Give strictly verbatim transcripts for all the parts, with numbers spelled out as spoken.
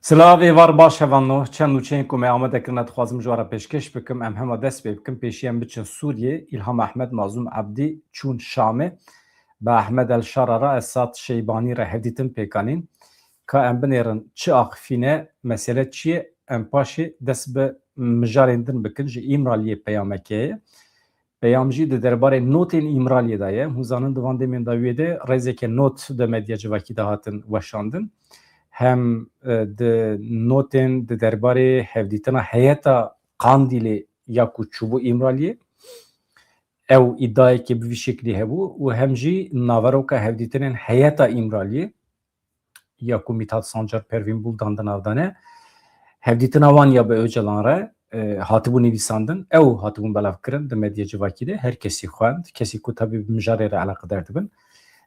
Silav êvar baş hevanno. Çend nûçeyên ku me amade kirine dixwazim ji we re pêşkêş bikim. Em hema dest pê bikin. Pêşî em biçin Sûriyê. Îlham Ehmed, Mazlûm Ebdî çûn Şamê. Bi Ehmed El Şara re Esad Şeybanî re hevdîtin pêk anîn. Ka em binêrin çi axifîne, mesele çi ye? Em paşê dest bi mijarên din bikin. Ji Îmraliyê peyamekê ye. Peyam jî di derbarê notên Îmraliyê de ye. Hûn zanin di van demên dawiyê de rêzeke not di medya civakî de hatin weşandin. Hem, e, di notên di derbarê hevdîtina heyeta Qandîlê ya ku çûbû Îmraliyê, ew îdiayekê bi vî şeklî hebû û hem jî naveroka hevdîtinên heyeta Îmraliyê ya ku Mithat Sancar Pervîn Buldan di nav de ne, hevdîtina wan ya bi Ocalan re, e, hatibû nivîsandin, ew hatibûn belavkirin di medya civakî de, her kesî xwend, kesî ku tabî bi mijarê re eleqedar dibin.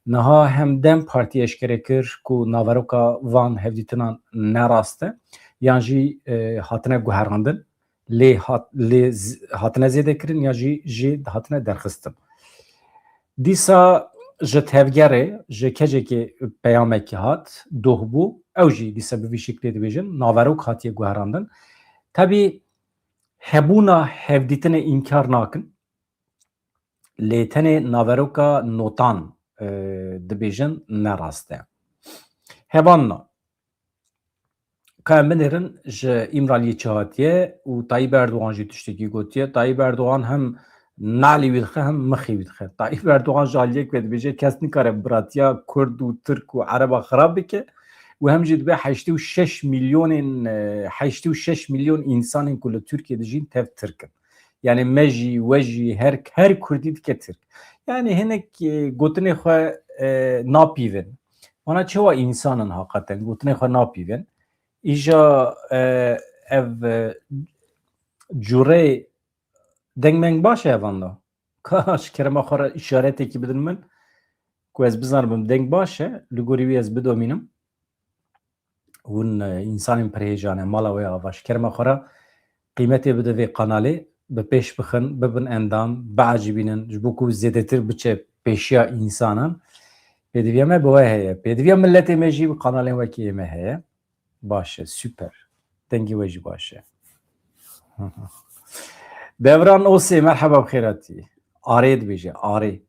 Niha hem DEM Partî eşkere kir ku naveroka van hevdîtinan ne rast e, yan jî, e, hatine guherandin, lê hat-, lê z-, hatine zêdekirin ya jî jê hatine derxistin. Dîsa ji tevgerê, ji kecekê peyamekî hat, doh bû. Ew jî dîsa bi vî şeklê dibêjin, naverok hatiye guherandin. Tabî hebûna hevdîtinê înkar nakin. Lê tenê naveroka notan, e, dibêjin ne rast e. Hevanna. Ka em binêrin ji Îmraliyê çi hatiye û Tayyip Erdogan jî tiştekî gotiye. Tayyip Erdogan hem nalê wî dixe hem mixê wî dixe. Tayyip Erdogan ji aliyek ve dibêje kes nikare biratiya Kurd û Tirk û Ereba xirab bike û hem jî dibe heştê û şeş milyonên, e, heştê û şeş milyon însanên ku li Tirkiyê dijîn tev Tirk in. Yani me jî, we jî, her, her Kurdî dike Tirk. Yani hinek, e, gotinê xwe, e, napîvin. Wana çewa însan in haqeten, gotinê xwe napîvin. Îja, e, ev, e, curê deng meng baş e evan da. Ka ji kerema xwe re îşaretekî bidin min, ku ez bizanibim deng baş e, li gorî wî ez bidomînim. Hûn, e, însanên pirhêjan e, mala we ava. Ji kerema xwe re qîmetê bide vê kanalê, bi pêş bixin, bibin endam, biecibînin, ji bo ku zêdetir biçe pêşiya însanan. Pêdiviya me bi we heye. Pêdiviya miletê me jî bi kanalên wekî ême heye. Baş e, super. Dengê we jî baş e. Devran Osê, merheba, bi xêr hatî. Arê dibêje, arê.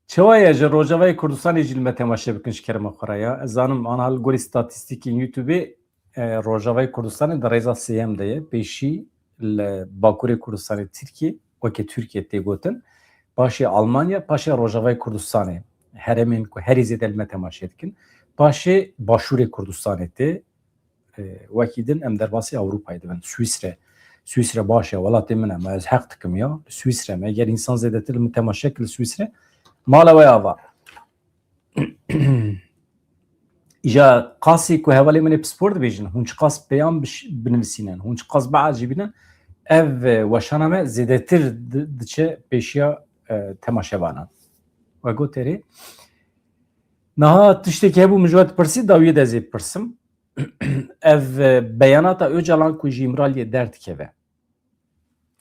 Çawa ye ji Rojavayê Kurdistanê jî li me temaşe bikin ji kerema xwe re ya? Ez zanim, ana li gorî statîstîkên YouTubeê, e, Rojavayê Kurdistanê di rêza sêyem de ye. Pêşî li Bakurê Kurdistanê Tirkiyê, weke Tirkiye tê gotin. Paşê Almanya, paşê Rojavayê Kurdistanê. Herêmên ku herî zêde li me temaşe dikin. Paşê Başûrê Kurdistanê tê. E, wekî din em derbasî Ewropayê dibin. Swîsre. Swîsre baş e, welatê min e. Me ez heq dikim ya. Li Swîsre me. Eger însan zêdetir li min temaşe kir li Swîsre, mala we ava. Îja qasî ku hevalê min ê pispor dibêjin, hûn çiqas peyam biş-, binivîsînin, hûn çiqas biecibînin, ev, e, weşana me zêdetir di-, diçe pêşiya, e, temaşevanan. We got erê. Niha tiştekî hebû min ji we dipirsit, dawiyê de ez ê bipirsim. Ev, e, beyanata Ocalan ku ji Îmraliyê derdikeve.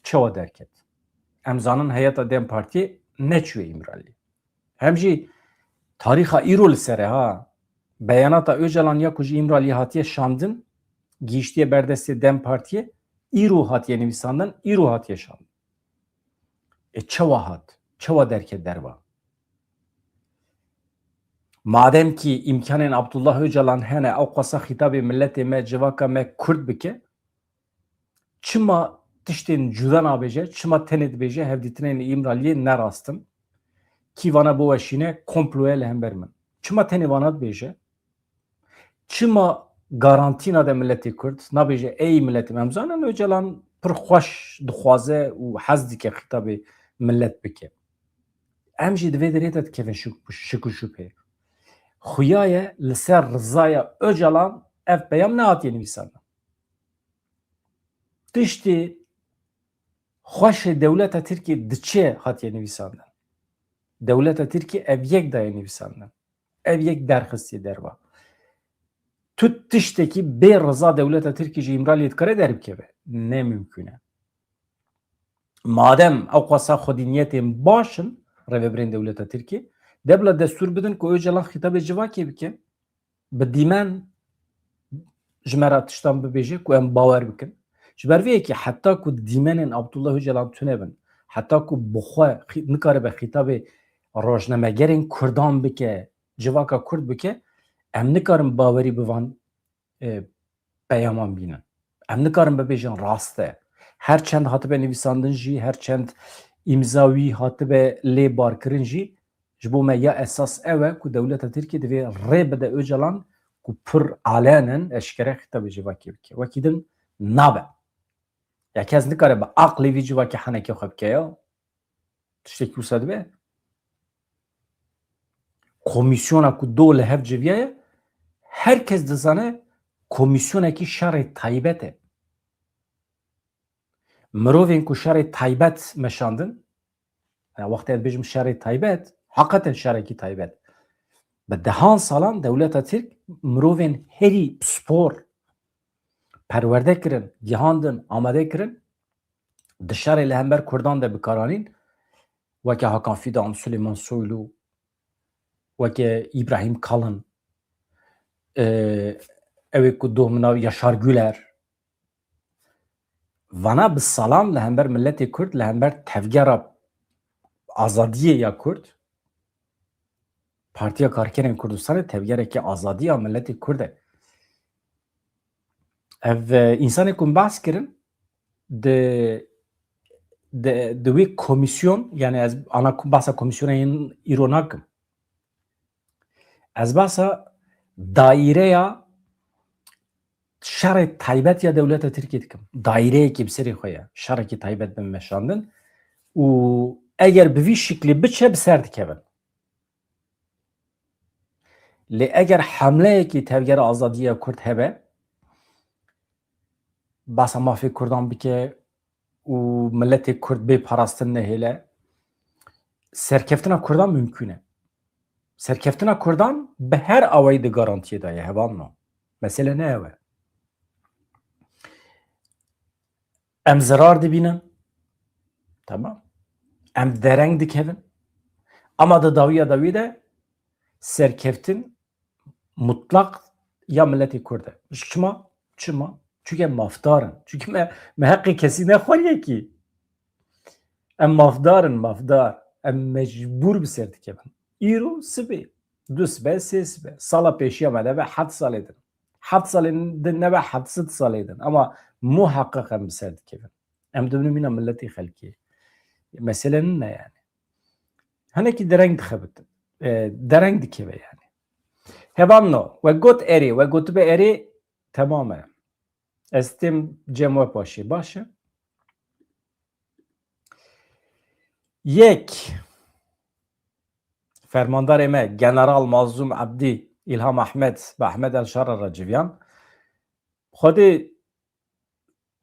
Çawa derket? Em zanin heyeta DEM Partiyê neçûye Îmraliyê. Hem jî tarîxa îro li ser e ha. Beyanata Ocalan ya ku ji Îmraliyê hatiye şandin, gihîştiye ber destê DEM Partiyê, îro hatiye nivîsandin, îro hatiye şandin. E, çawa hat? Çawa derket derva? Madem kî îmkanên Abdullah Ocalan hene, ew qasa xîtabê miletê me, civaka me Kurd bike, çima tiştên cuda nabêje, çima tenê dibêje hevdîtinên Îmraliyê ne rast in? Kî vana biweşîne, komplo ye li hember min. Çima tenê vana dibêje? Çima garantî nade miletê Kurd? Nabêje, ey miletê me. Em zanin Ocalan pir xweş dixwaze û hez dike xîtabê milet bike. Em jî di vê derê de dikevin şik, şik û şubhê. Xuya ye li ser rizaya Ocalan ev peyam nehatiye nivîsandin. Tiştê xweşê dewleta Tirkiyê diçe hatiye nivîsandin. Dewleta Tirkiyê ev yek daye nivîsandin. Ev yek derxistiye derva. Tu tiştekî bê riza dewleta Tirkiyê ji Îmraliyê dikare derbikeve? Ne mimkûn e. Madem ew qasa xwedî niyetên baş in, rêvebirên dewleta Tirkiyê, de bila destûr bidin ku Ocalan xîtabê civakê bike. bi dîmen ji me re tiştan bibêje ku em bawer bikin. Ji ber vê yekê heta ku dîmenên Abdullah Ocalan tune bin, heta ku bi xwe xî-, nikaribe xîtabê rojnamegerên Kurdan bike, civaka Kurd bike, em nikarin bawerî bi van, e, peyaman bînin. Em nikarin bibêjin rast e. Her çend hatibe nivîsandin jî, her çend îmza wî hatibe lê barkirin jî, ji bo me ya esas ew e ku dewleta Tirkiyê divê rê bide Ocalan ku pir alenen eşkere xîtabê civakê bike. Wekî din nabe. Ya kes nikare bi aqlê vî civakê henekê xwe bike ya. Tiştekî wisa dibe. Komîsyona ku do li hev civiyaye, her kes dizane komîsyonekî şerê taybet e. Mirovên ku şerê taybet meşandin, ya wextê ez dibêjim şerê taybet, heqeten şerekî taybet. Bi dehan salan dewleta Tirk mirovên herî pispor perwerde kirin, gihandin, amade kirin, di şerê li hember Kurdan de bikaranîn, weke Hakan Fidan, Süleyman Soylu, weke Îbrahîm Kalin, e, ew ê ku doh min navî Yaşar Güler. Vana bi salan li hember miletê Kurd, li hember tevgera azadiyê ya Kurd, Partiya Karkerên Kurdistanê tevgerekî azadiya miletê Kurd e. Ev, e, însanê ku min behs kirin, di, di, di wê komîsyon, yani ez ana ku-, behsa komîsyona yên îro nakim. Ez behsa daîreya şerê taybet ya dewleta Tirkiyê dikim. Daîreyekî bi serê xwe ye. Şerekî taybet bin meşandin û eger bi vî şiklî biçe, bi ser dikevin. Lê eger hemleyekî tevgera azadiya Kurd hebe, behsa mafê Kurdan bike û miletê Kurd bê parastin nehêle, serkeftina Kurdan mimkûn e. Serkeftina Kurdan bi her awayî di garantiyê de ye, hevalno. Mesele ne ew e. Em zirar dibînin. Tamam. Em dereng dikevin. Ama di dawiya dawî de serkeftin mutlaq ya miletê Kurd e. Çima? Çima? Çunke em mafdar in. Çunke me, me heqê kesî nexwariye kî. Em mafdar in, mafdar. Em mecbûr bi ser dikevin. Îro sibê, du sibe, sê sibe. Sala pêşiya me nebe heft salê din. Heft salê din nebe heft sed salê din. Ama muheqeq em bi ser dikevin. Em dibin mîna miletê xelkê. Mesele nîne yani. Hinekî dereng dixebit. E, dereng dikeve yani. Hevalno, we got erê, we gotibe erê, temam e. Ez têm cem we paşê. Baş e. Yek, fermandarê me, General Mazlûm Ebdî, Îlham Ehmed bi Ehmed El Şara re civiyan. Xwedê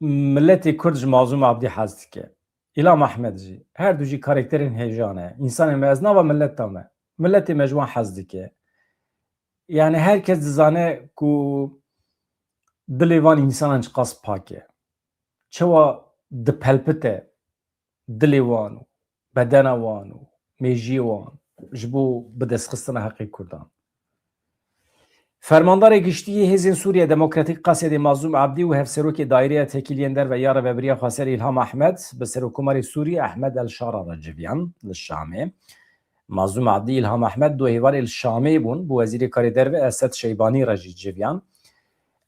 miletê Kurd ji Mazlûm Ebdî hez dike. Îlham Ehmed jî. Her du jî karakterên hêja ne. Însanê me, ez nava mileta me. Miletê me ji wan hez dike. Yani her kes dizane ku dilê van însanan çiqas pak e. Çawa dipelpite dilê wan û bedena wan û mêjiyê wan ji bo bidestxistina heqê Kurdan. Fermandarê Giştî yê Hêzên Sûriye Demokratîk Qesedê Mazlûm Ebdî û Hevserokê Daîreya Tekîliyên Derve ya Rêvebiriya Xweser Îlham Ehmed bi Serokkomarê Sûrî Ehmed El Şara re civiyan li Şamê. Mazlûm Ebdî, Îlham Ehmed du hêvarê li Şamê bûn, bi Wezîrê Karê Derve Esed Şeybanî re jî civiyan.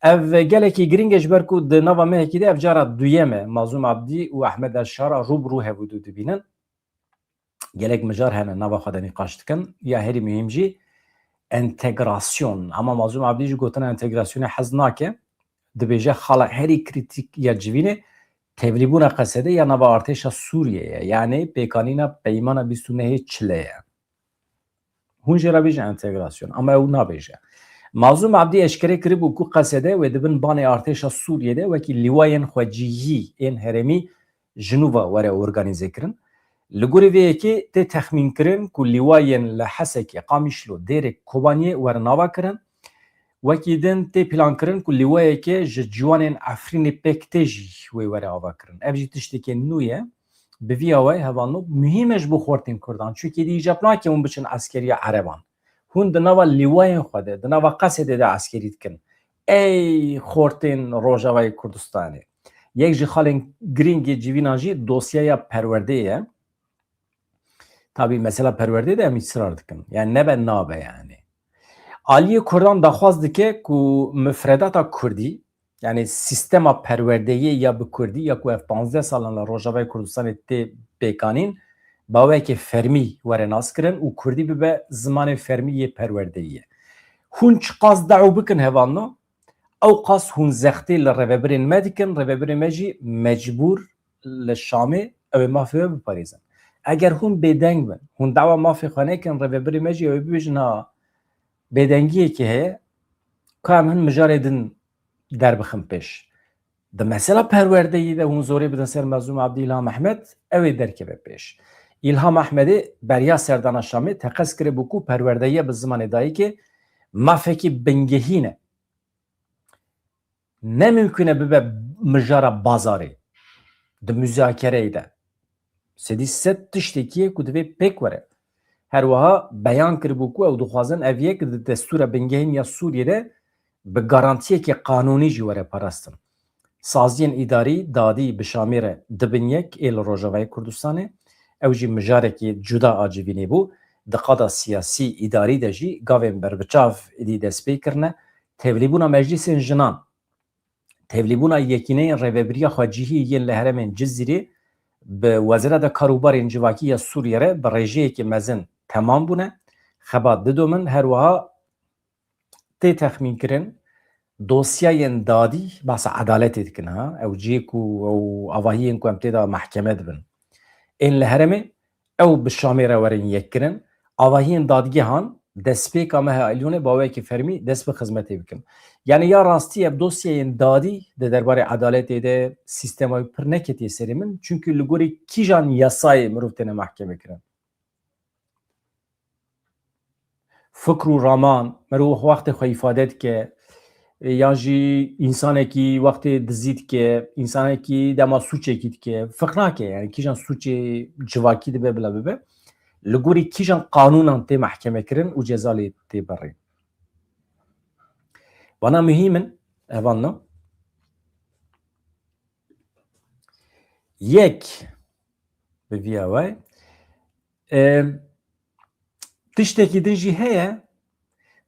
Ev gelekî giring e, ji ber ku di nava mehekî de ev cara duyem e Mazlûm Ebdî û Ehmed El Şara rû bi rû hevdû dibînin. Gelek mijar hene nava xwe de nîqaş dikin. Ya herî muhîm jî entegrasyon. Ama Mazlûm Ebdî ji gotina entegrasyonê hez nake. Dibêje xala herî krîtîk ya civînê tevlîbûna Qesedê ya nava artêşa Sûriyê ye. Yanî pêkanîna peymana bîst û nehê çile ye. Hûn jê re bêjin entegrasyon, ama ew nabêje. Mazlûm Ebdî eşkere kiribû ku Qesede wê di bin banê artêşa Sûriyê de wekî lîwayên xwecihî ên herêmî ji nû ve were organîze kirin. Li gorî vê yekê tê texmînkirin ku lîwayên li Hesekê, Qamişlo, Dêrê Kobaniyê were nava kirin. Wekî din tê plankirin ku lîwayeke ji ciwanên Efrînê pêk tê jî wê were avakirin. Ev jî tiştekê nû ye. Bi vî awayî hevalno muhîm e ji bo xortên Kurdan. Çunkî dî îcab nake hûn biçin eskeriya Ereban. Hûn di nava lîwayên xwe de, di nava Qesedê de eskerî dikin. Ey xortên Rojavayê Kurdistanê. Yek ji xalên girîngê civînan jî dosyeya perwerdeyê ye. Tabî mesela perwerdeyê de em îsrar dikin. Yani nebe nabe yani. Aliyê Kurdan daxwaz dike ku mifredata Kurdî, yani sîstema perwerdeyê ya bi Kurdî ya ku ev panzdeh salan li Rojavayê Kurdistanê tê pêkanîn, baweyekê fermî were naskirin û Kurdî bibe zimanê fermî yê perwerdeyê. Hûn çiqas daw bikin hevalno, ew qas hûn zextê li rêvebirên me dikin, rêvebirên me jî mecbûr li Şamê ew ê mafê we biparêzin. Eger hûn bêdeng bin, hûn dawa mafê xwe nekin, rêvebirê me jî ew ê bibêjin ha bêdengiyekê heye, ka em hin mijarê din derbixin pêş. Di mesela perwerdeyî de hûn zorê bidin ser Mazlûm Abdî, Îlham Ehmed, ew ê derkeve pêş. Îlham Ehmedê beriya serdana Şamê teqez kiribû ku perwerdeyiya bi zimanê dayikê mafekî bingehîn e. Ne mimkun e bibe mijara bazarê di muzakereyê de. Sedî sed tiştekî ye ku divê pêk were. Her wiha beyan kiribû ku ew dixwazin ev yek di destûra bingehîn ya Sûriyê de bi garantiyekê qanûnî jî were parastin. Saziyên îdarî, dadî bi Şamê re dibin yek ê li Rojavayê Kurdistanê. Ew jî mijarekî cuda a civînê bû. Di qada siyasî, îdarî de jî gavên berbiçav êdî dest pê kirine. Tevlîbûna meclîsên jinan, tevlîbûna yekîneyên rêvebiriya xwecihî yên li herêmên Cizîrê bi Wezareta Karûbarên Civakî ya Sûriyê re bi rêjeyekî mezin temam bûne. Xebat didomin, her wiha tê texmînkirin dosyayên dadî, behsa edaletê dikin ha, ew cihê ku ew avahiyên ku em tê de mehkeme dibin. Ên li herêmê ew bi Şamê re werin yekkirin. Avahiyên dadgehan destpêka meha Elûnê baweyekî fermî dest bi xizmetê bikin. Yani ya rastî ev dosyayên dadî di derbarê edaletê de sîstema wî pir neketiye serê min. Çunkî li gorî kîjan yasayê mirov têne mehkeme kirin? Fikr û raman, merov wextê xwe îfade dike, e, yan jî însanekî wextê dizî dike, însanekî dema sûçekî dike, ferq nake, yani kîjan sûçê civakî dibe bila bibe, li gorî kîjan qanûnan tê mehkeme kirin û ceza lê tê birîn. Vana muhîm in, evan ne? Yek, bi vîya we. E, tiştekî din jî heye,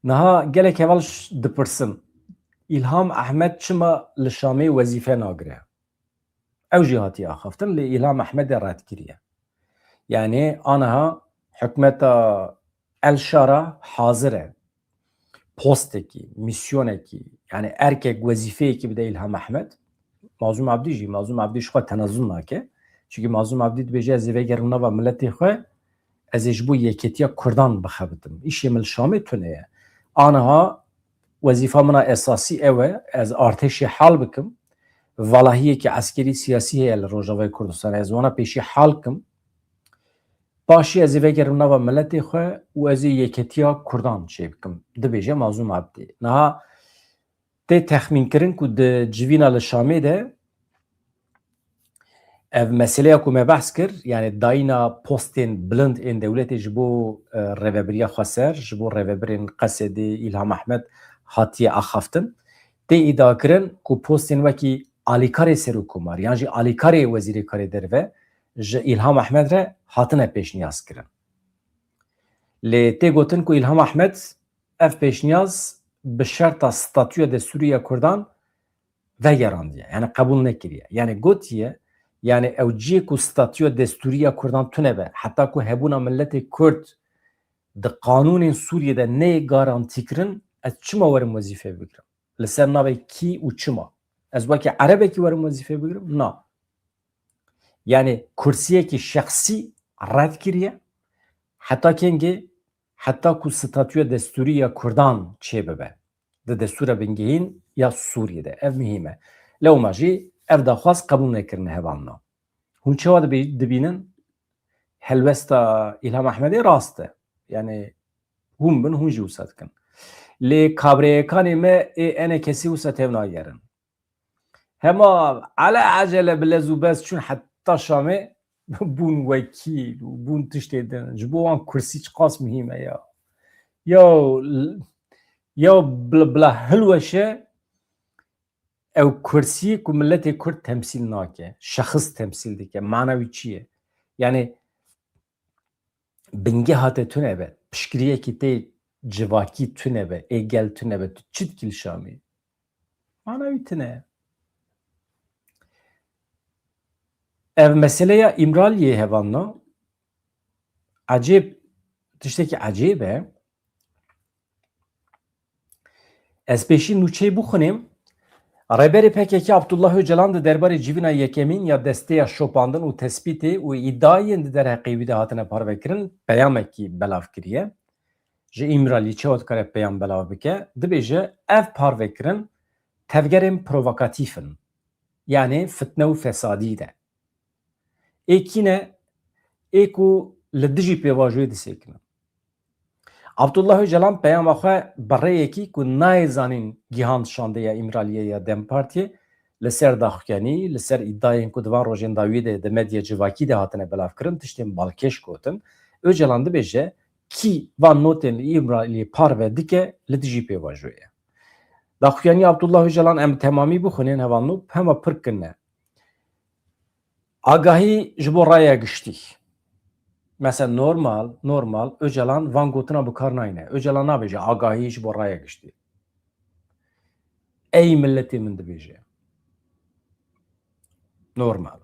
niha gelek heval ş-, dipirsin, Îlham Ehmed çima li Şamê wezîfe nagire? Ew jî hatiye axaftin, lê Îlham Ehmedê red kiriye. Yani aniha hikûmeta El Şara hazir e postekî, mîsyonekî, yani erkek, wezîfeyekî bide Îlham Ehmed. Mazlûm Abdî jî, Mazlûm Abdî ji xwe tenezul nake. Çunkî Mazlûm Abdî dibêje, ez ê vegerim nava miletê xwe, ez ê ji bo yeketiya Kurdan bixebitim. Îşê min li Şamê tune ye. Aniha wezîfa min a esasî ew e, ez artêşê hal bikim. Valahiyekî eskerî siyasî heye li Rojavayê Kurdistanê, ez wana pêşî hal kim. Paşî ez ê vegerim nava miletê xwe û ez ê yeketiya Kurdan çêbikim, dibêje Mazlûm Abdî. Niha tê texmînkirin ku di civîna li Şamê de ev meseleya ku me behs kir, yani dayîna postên bilind ên dewletê ji bo, e, rêvebiriya xweser, ji bo rêvebirên Qesedê, Îlham Ehmed hatiye axaftin. Tê îdiakirin ku postên wekî alîkarê serokkomar yan jî alîkarê wezîrê karê derve ji Îlham Ehmed re hatine pêşniyazkirin. Lê tê gotin ku Îlham Ehmed ev pêşniyaz bi şerta statûya destûrî ya Kurdan vegerandiye, yani qebûl nekiriye. Yani gotiye, yani ew cihê ku statûya destûrî ya Kurdan tune be, heta ku hebûna miletê Kurd di qanûnên Sûriyê de neyê garantîkirin, ez çima werim wezîfeyê bigirim? Li ser navê kî û çima? Ez wekî erebekî werim wezîfeyê bigirim? Na. Yani kursiyekî şexsî red kiriye, heta kengê, heta ku statûya destûrî ya Kurdan çêbibe di destûra bingehîn ya Sûriyê de. Ev muhîm e. Lewma jî ev daxwaz qebûl nekirine hevalna. Hûn çawa dibê-, dibînin? Helwesta Îlham Ehmedê rast e. Yani hûn bin, hûn jî wisa dikin. Lê kabrêyekanê me ê enê kesî wisa tevnagerin. Hema ele ecele bi lez û bez çûn heta Şamê bûn wekîl û bûn tiştê din. Ji bo wan kursî çiqas muhîm e ya. Ya, ya bila, bila hilweşe ew kursiyê ku miletê Kurd temsîl nake, şexis temsîl dike, mana wî çi ye? Yani bingeha te tune be, piştgiriyekî te civakî tune be, ê gel tune be, tu çi dikî li Şamê? Mana wî tune ye. Ev meseleya Îmraliyê hevanno, ecêb, tiştekî ecêb e. Ez pêşî nûçeyê bixwînim. Rêberê P K K Abdullah Öcalan di derbarê civîna yekemîn ya desteya şopandin û tespîtê û îdiayên di derheqê wî de hatine parvekirin, peyamekî belav kiriye. Ji Îmralî çawa dikare peyam belav bike? Dibêje, ev parvekirin tevgerên provokatîf in. Yanê fitne û fesadî ne. Ê kî ne? Ê ku li dijî pêvajoyê disekinin. Abdullah Öcalan peyama xwe bi rêyekî ku nayê zanîn gihand şandeya Îmraliyê ya DEM Partiyê, li ser daxuyanî, li ser îdiayên ku di van rojên dawî de di medya civakî de hatine belavkirin, tiştên balkêş gotin. Öcalan dibêje, kî van notên li Îmraliyê parve dike, li dijî pêvajoyê ye. Daxuyaniya Abdullah Öcalan em bi temamî bixwînin, hevalno, hema pir kin e. Agahî ji bo raya giştî. Mesela normal, normal Öcalan van gotina bi kar nayne. Öcalan nabêje agahî ji bo raya giştî. Ey miletê min dibêje. Normal.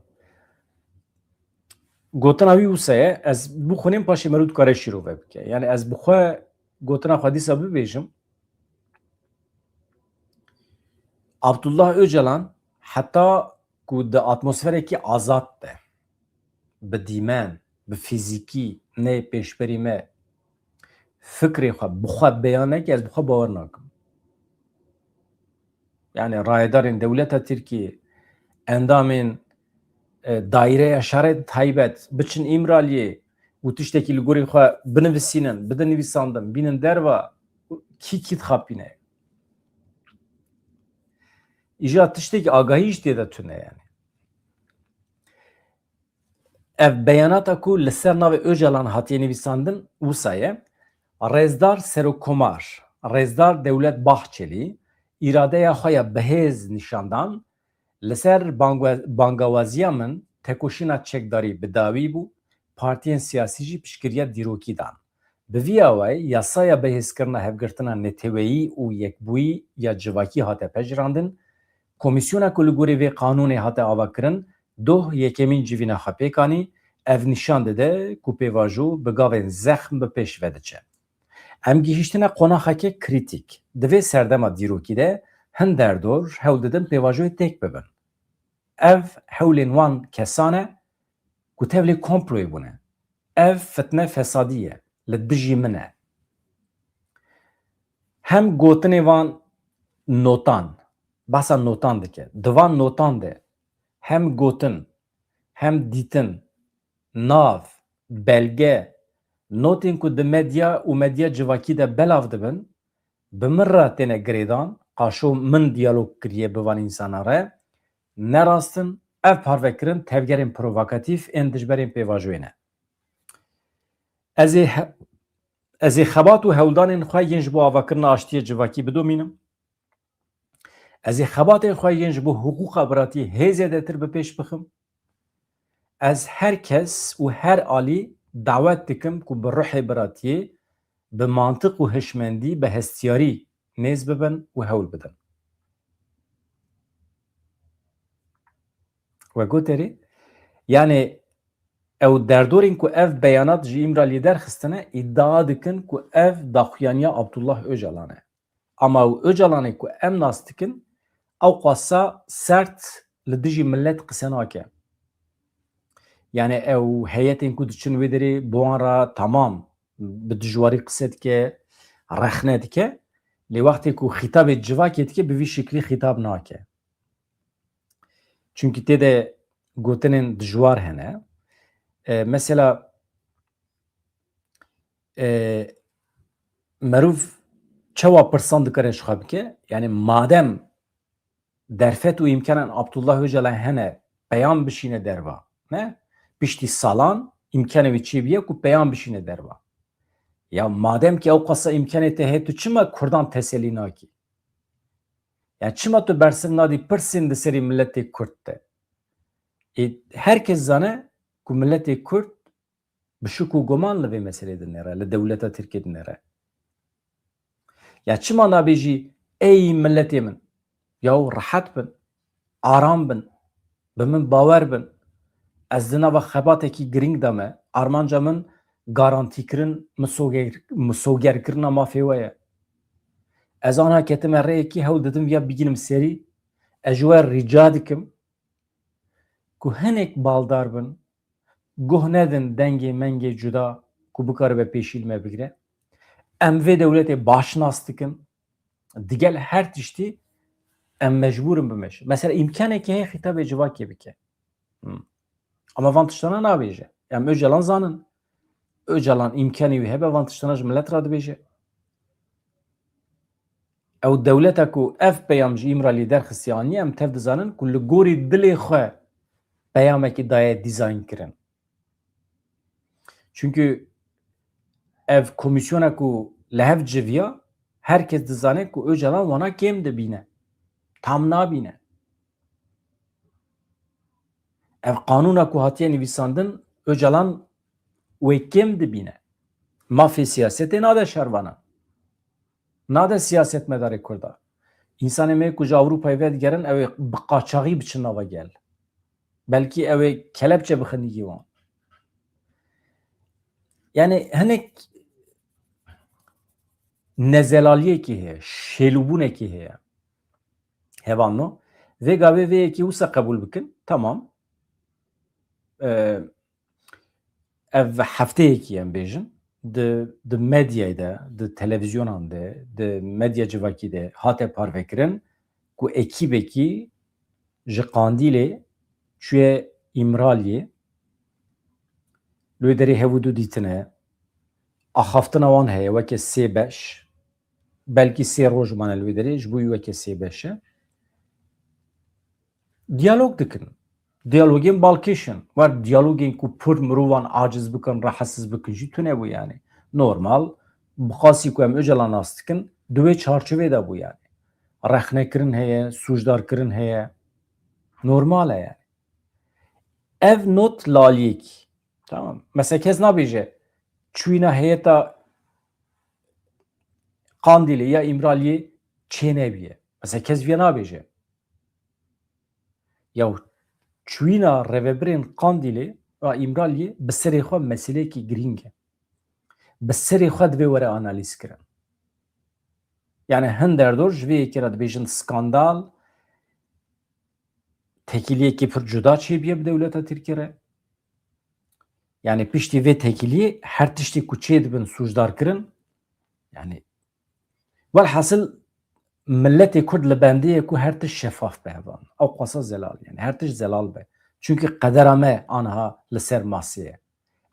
Gotina wî wisa ye, ez bixwînim paşê merû dikare şîrove bike. Yani ez bi xwe gotina xwe dîsa bibêjim. Abdullah Öcalan heta ku di atmosferekî azad de, bi dîmen, bi fîzîkî neyê pêşberî me fikrê xwe bi xwe beyan neke, ez bi xwe bawer nakim. Yani rayedarên dewleta Tirkiyê, endamên, e, daireya şerê taybet biçin Îmraliyê û tiştekî li gorî xwe binivisînin, bidin nivîsandin, bînin derva, kî kî dixapîne? Îja tiştekî agahî jî tê de tune yani. Ev beyanata ku li ser navê Öcalan hatiye nivîsandin, wisa ye. Rêzdar Serokomar, Rêzdar Dewlet Bahçelî, îradeya xwe ya bihêz nîşan dan, li ser bangwe-, bangawaziya min tekoşîna çekdarî bi dawî bû, partiyên siyasî jî piştgiriya dîrokî dan. Bi vî awayî yasaya bihêzkirina hevgirtina neteweyî û yekbûyî ya civakî hate pejirandin, komîsyona ku li gorî vê qanûnê hate avakirin, doh yekemîn civîna xwe pêk anî, ev nîşan dide ku pêvajo bi gavên zexm bi pêş ve diçe. Em gihîştine qonaxeke krîtîk. Di vê serdema dîrokî de hin derdor hewl didin pêvajoyê têk bibin. Ev hewlên wan kesan e ku tevlî komployê bûne. Ev fitne fesadî ye, li dijî min e. Hem gotinê van notan, behsa notan dike. Di van notan de hem gotin, hem dîtin, nav, belge, notên ku di medya û medya civakî de belav dibin, bi min re têne girêdan, qaşo min diyalog kiriye bi van însanan re, ne rast in, ev parvekirin tevgerên provokatîf ên dijberên pêvajoyê ne. Ez ê he-, ez ê xebat û hewldanên xwe yên ji bo avakirina aştiyê civakî bidomînim. Ez ê xebatên xwe yên ji bo hiqûqa biratiyê hê zêdetir bi pêş bixim. Ez her kes û her alî dawet dikim ku bi ruhê biratiyê, bi mantiq û hişmendî, bi hestiyarî nêz bibin û hewl bidin. We goterê, yani ew derdorên ku ev beyanat ji Îmraliyê derxistine, îdia dikin ku ev daxuyaniya Abdullah Öcalan e. Ama ew Ocalanê ku em nas dikin, ew qasa sert li dijî milet qise nake. Yani ew heyetên ku diçin wê derê, bi wan re tamam bi dijwarî qise dike, rexne dike. Lê wextê ku xîtabê civakê dike, bi vî şiklî xîtab nake. Çunkî tê de gotinên dijwar hene. E, mesela, e, merûv çawa pirsan dikare ji xwe bike? Yani madem derfet û îmkanan Abdullah Ocalan hene, peyam bişîne derva, ne? Piştî salan îmkanê wî çêbûye ku peyam bişîne derva. Ya madem ki ew qasa îmkanê te heye, tu çima Kurdan teselî nakî? Ya çima tu bersiv nadî pirsên di serî miletê Kurd de? Ê, her kes zane ku miletê Kurd bi şik û guman li vê meselê dinêre, li dewleta Tirkiyê dinêre. Ya çima nabêjî, ey miletê min, yaw rehet bin, aram bin, bi min bawer bin. Ez di nava xebatekî girîng de me. Armanca min garantîkirin, misoger-, misogerkirina mafê we ye. Ez ana ketime rêyekî hewl didim viya bigînim serî. Ez ji we rica dikim ku hinek baldar bin, guh nedin dengê mengê cuda ku bikaribe pêşî li me bigire. Em vê dewletê baş nas dikin. Digel her tiştî em mecbûr in bimeşin. Mesela îmkanekî heye xîtabê civakê bike. Hmm. Ama van tiştana nabêje. Em Ocalan zanin. Ocalan îmkanê wî hebe van tiştana ji milet re dibêje. Ew dewleta ku ev peyam ji Îmraliyê derxistiye aniye, em tev dizanin ku li gorî dilê xwe peyamekî daye dîzayn kirin. Çunkî ev komîsyona ku li hev civiya, her kes dizane ku Ocalan wana kêm dibîne. Tam nabîne. Ev qanûna ku hatiye nivîsandin, Ocalan wê kêm dibîne. Mafê siyasetê nade şervanan. Nade siyasetmedarê Kurda. Însanê me ku ji Ewropayê vedigerin, ew ê bi qaçaxî biçin nava gel. Belkî ew ê kelepçe bixin nîgî wan. Yani hinek nezelaliyekî heye, şêlûbûnekî heye. Hevalno, vê gavê vê yekê wisa qebûl bikin, tamam. Ee, ev hefteyekî em bêjin, di, di medyayê de, di televîzyonan de, di medya civakî de hate parvekirin ku ekîbekî ji Qandîlê çûye Îmraliyê, li wê derê hev û du dîtine, axaftina wan heye weke sê beş, belkî sê roj mane li wê derê, ji bo wî weke sê beş e. Diyalog dikin. Diyalogên balkêş in. Wer diyalogên ku pir mirovan aciz bikin, rehetsiz bikin jî tune bû yani. Normal, bi qasî ku em Ocalan nas dikin, di wê çarçovê de bû yani. Rexnekirin heye, sûcdarkirin heye. Normal e yani. Ev not laliyekî. Tamam. Mesela kes nabêje, çûyîna heyeta Qandîlê ya Îmraliyê çênebîye. Mesela kes viya nabêje. Ya çûyîna rêvebirên Qandîlê ya Îmraliyê bi serê xwe meseleyekî girîng e. Bi serê xwe divê were analîz kirin. Yani hin derdor ji vê yekê re dibêjin skandal, tekîliyekî pir cuda çêbûye bi dewleta Tirkiyê re. Yani piştî vê tekîliyê her tiştê ku çêdibin sûcdar kirin. Yani welhasil miletê Kurd li bendê ye ku her tişt şefaf be hevan. Ew qasa zelal yani her tişt zelal be. Çunkî qedera me aniha li ser masê ye.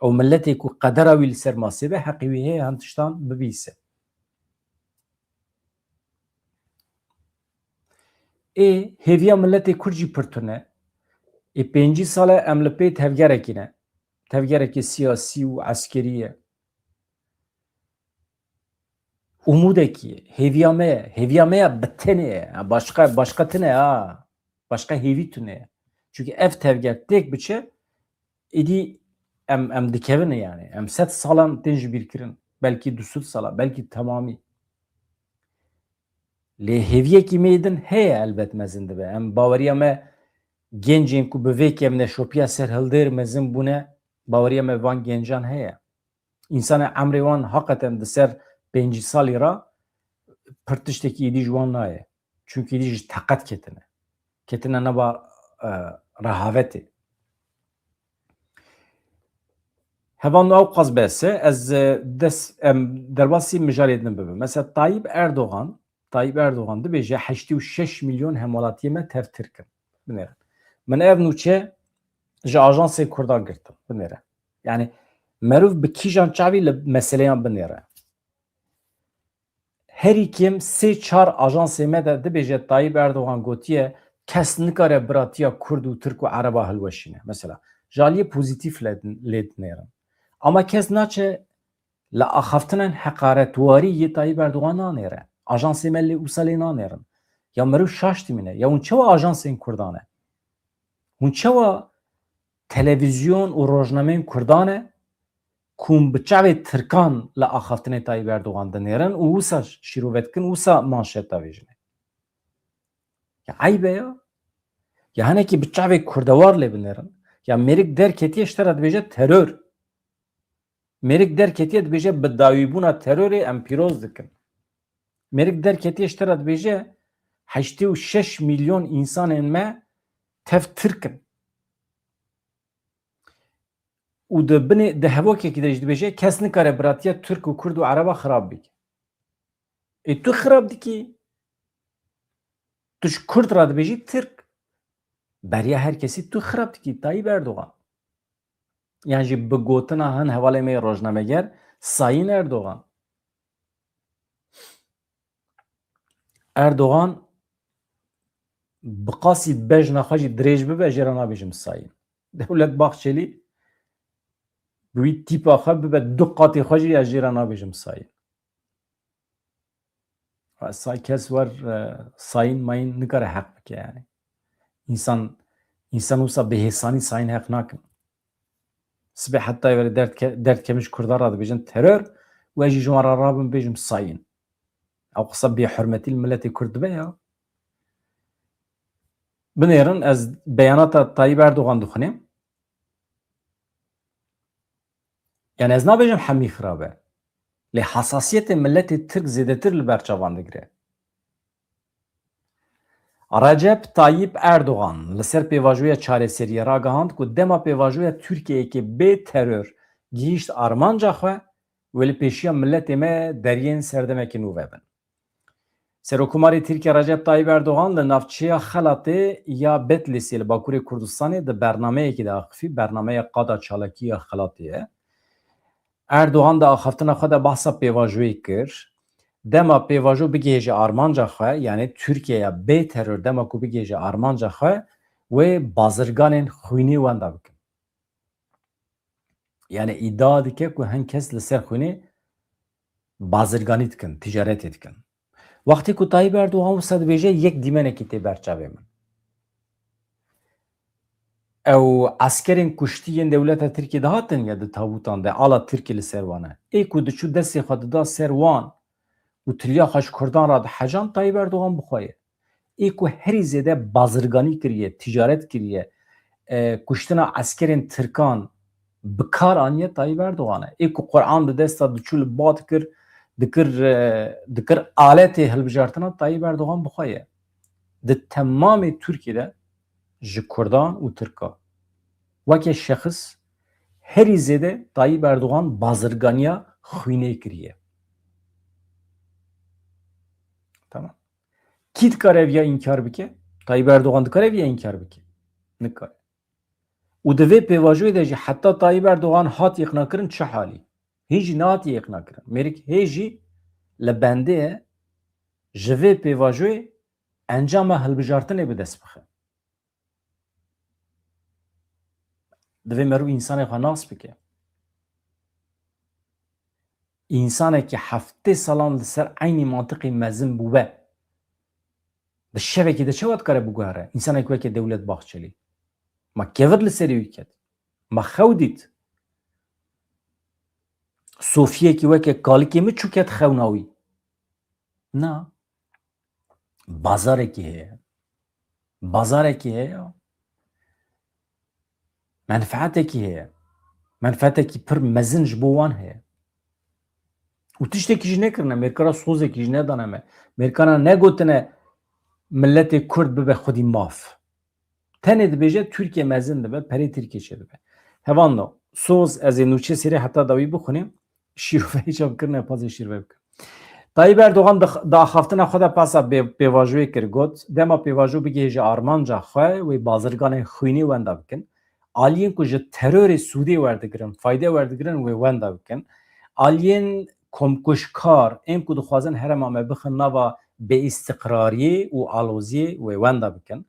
Ew miletê ku qedera wî li ser masê be heqê wî heye hin tiştan bibîse. Ê hêviya miletê Kurd jî pir tune. Ê pêncî sal e em li pê tevgerekî ne. Tevgerekî siyasî û eskerî ye. Umûdekî ye. Hêviya me ye. Hêviya me ya bi tenê ye. Ha, başqa, başqa tune ha. Başqa hêvî tune ye. Çunkî ev tevger têk biçe, êdî em, em dikevin yani. Em sed salan tên ji bîr kirin. Belkî du sed sala, belkî temamî. Lê hêviyekî me yê din heye elbet mezin dibe. Em baweriya me gencên ku bi vê kevneşopiya serhildêr mezin bûne, baweriya me van gencan heye. Însanê emrê wan haqeten di ser pêncî salî re pir tiştekî êdî ji wan nayê. Çunkî êdî ji teqet ketine. Ketine nava, e, rehavetê. Hevalno ew qas bes e, ez, e, des, em, derbasî mijarê din bibim. Mesela Tayyip Erdogan, Tayyip Erdogan dibêje heştê û şeş milyon hemwelatiyê me tev Tirk in. Binêrin. Min ev nûçe ji ajansê Kurdan girtin. Binêre. Yani meriv bi kîjan çavî li meseleyan binêre. Herî kêm sê çar ajansê me de dibêje Tayyip Erdogan gotiye, kes nikare biratiya Kurd û Tirk û Ereba hilweşîne. Mesela, ji aliyê pozîtîf lê, lê dinêrin. Ama kes naçe li axaftinên heqaretwarî yê Tayyip Erdogan nanêre. Ajansê me lê wisa lê nanêrin. Ya meriv şaş dimîne. Ya hûn çawa ajansên Kurdan e? Hûn çawa televîzyon û rojnameyên Kurdan e ku hûn bi çavê Tirkan li axaftinê Tayyip Erdogan dinêrin û wisa şîrove dikin, wisa manşet davêjine? Ya eyb e ya. Ya hinekî bi çavê kurdewar lê binêrin. Ya mêrik derketiye ji te re dibêje teror. Mêrik derketiye dibêje bi dawîbûna terorê em pîroz dikin. Mêrik derketiye ji te re dibêje heştê û şeş milyon însanên me tev Tirk in. Û di binê, di hevokekî de jî dibêje kes nikare biratiya Tirk û Kurd û Ereba xirab bike. Ê tu xirab dikî. Tu ji Kurd re dibêjî Tirk. Beriya her kesî tu xirab dikî, Tayyip Erdogan. Yan jî bi gotina hin hevalê me yê rojnameger, Sayın Erdogan. Erdogan bi qasî bejna xwe jî dirêj bibe, jê re nabêjim Sayın. Dewlet Bahçelî bi wî tîpa xwe bibe du qatê xwe jî, ez jê re nabêjim Sayın. Sa kes wer, e, Sayın mayın nikare heq bike yani. Însan, însan wisa bi hêsanî Sayın heq nakin. Sibê heta were derd ke-, derd kemiş Kurda re dibêjin terör, we jî ji wan re rabim bêjim Sayın. Ew qisa bêhurmetî li miletê Kurd dibe ya. Binêrin, ez beyanata Tayyip Erdogan dixwînim. Yani ez nabêjim hemî xirab e. Lê hesasiyetê miletê Tirk zêdetir li ber çavan digire. Recep Tayyip Erdogan li ser pêvajoya çareseriyê ragihand ku dema pêvajoya Tirkiyeyeke bê teror gihîşt armanca xwe, wê li pêşiya miletê me deriyên serdemekî nû vebin. Serokkomarê Tirkiye Recep Tayyip Erdogan li navçeya Xelatê ya Betlîsê li Bakurê Kurdistanê di bernameyekî de axifî, bernameya Qada Çalakî ya Xelatê ye. Erdogan di axaftina xwe de behsa pêvajoyê kir. Dema pêvajo bigihêje armanca xwe, yanî Tirkiyeya bê teror dema ku bigihêje armanca xwe, wê bazirganên xwînê wenda bikin. Yani îdia dike ku hin kes li ser xwînê bazirganî dikin, ticaretê dikin. Wextê ku Tayyip Erdogan wisa dibêje, yek dîmenekî tê ber çavê min. Ew eskerên kuştî yên dewleta Tirkiyê dihatin ya di tabûtan de, ala Tirkî li ser wan e. Ê ku diçû destê xwe dida ser wan û tiliya xwe ji Kurdan re dihecan, Tayyip Erdogan bi xwe ye. Ê ku herî zêde bazirganî kiriye, ticaret kiriye, e, kuştina eskerên Tirkan bi kar aniye Tayyip Erdogan e. Ê ku Quran di desta diçû li ba dikir, dikir, e, dikir aletê hilbijartina Tayyip Erdogan bi xwe ye. Di temamê Tirkiyê de ji Kurdan û Tirka. Weke şexis herî zêde Tayyip Erdogan bazirganiya xwînê kiriye. Tamam. Kî dikare ev ya înkar bike? Tayyip Erdogan dikare ev ya înkar bike? Nikare. Û di vê pêvajoyê de jî heta Tayyip Erdogan hat îqnakirin çi halî? Hîn jî nehatiye îqnakirin. Mêrik hê jî li bendê ye ji vê pêvajoyê encama hilbijartinê bi dest bixe. Divê meriv însanê xwe nas bike. Însanekî heftê salan li ser eynî mantiqî mezin bûbe, di şevekî de çawa dikare biguhere? Însanekî weke Dewlet Bahçelî. Ma kevir li serê wî ket. Ma xew dît. Sofiyekî weke kalikê min çû ket xewna wî. Na. Bazarekî heye. Bazarekî heye. Menfeetekî heye. Menfeetekî pir mezin ji bo wan heye. Û tiştekî jî nekirine. Mêrkara sozekî jî nedane me. Mêrkana negotine miletê Kurd bibe xwedî maf. Tenê dibêje Tirkiye mezin dibe, perê Tirkiye çêdibe. Hevando, soz ez ê nûçe sêrê heta dawî bixwînim, şîrove hêça bikirine, pazê şîrove bikim. Tayyip Erdogan di, di axaftina xwe de pasa bê, pêvajoyê kir, got, dema pêvajo bigihêje armanca xwe, wê bazirganên xwînê wenda bikin. Aliyên ku ji terorê sûdê werdigirin, fayde werdigirin, wê wenda bikin. Aliyên komkujkar, ên ku dixwazin herêma me bixin nava bêîstiqrariyê û aloziyê, wê wenda bikin.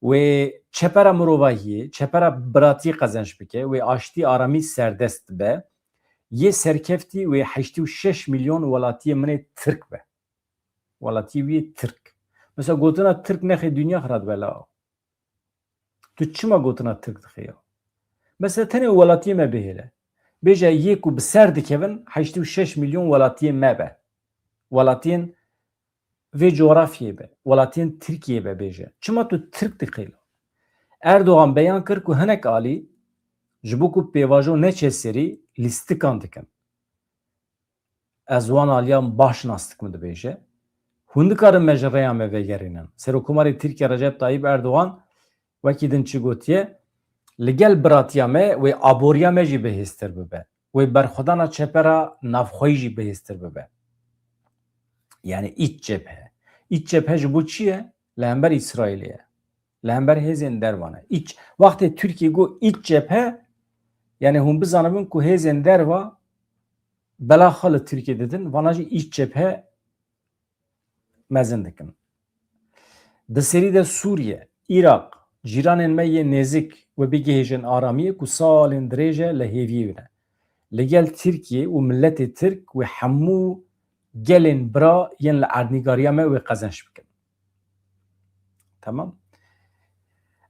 Wê çepera mirovahiyê, çepera biratiyê qezenç bike, wê aştî aramî serdest be, yê serkeftî wê heştê û şeş milyon welatiyê min ê Tirk be. Welatiyê wî yê Tirk. Mesela gotina Tirk nexê dinya xira dibe la. Tu çima gotina Tirk dixê ya? Mesela tenê welatiyê me bihêle. Bêje yê ku bi ser dikevin heştê û şeş milyon welatiyê me be. Welatiyên vê coğrafyayê be. Welatiyên Tirkiyeyê be bêje. Çima tu Tirk dixê la? Erdogan beyan kir ku hinek alî ji bo ku pêvajo neçe serî lîstikan dikin. Ez wan aliyan baş nas dikim dibêje. Hûn dikarin me ji rêya me vegerînin. Serokkomarê Tirkiye Recep Tayyip Erdogan wekî din çi gotiye? Li gel biratiya me wê aboriya me jî bihêztir bibe. Wê berxwedana çepera navxweyî jî bihêztir bibe. Yani iç cephe. İç cephe ji bo çi ye? Li hember Îsraîlê ye. Li hember hêzên derva ne. Îç, wextê Tirkiye got iç cephe, yani hûn bizanibin ku hêzên derva bela xwe li Tirkiye didin, vana jî îç cephe mezin dikin. Di serî de Sûriye, Îraq, cîranên me yê nêzik wê bigihêjin aramiyê ku salên dirêj e li hêviyê ne. Li gel Tirkiye û miletê Tirk wê hemû gelên bira yên li erdnîgariya me wê qezenç bikin. Tamam.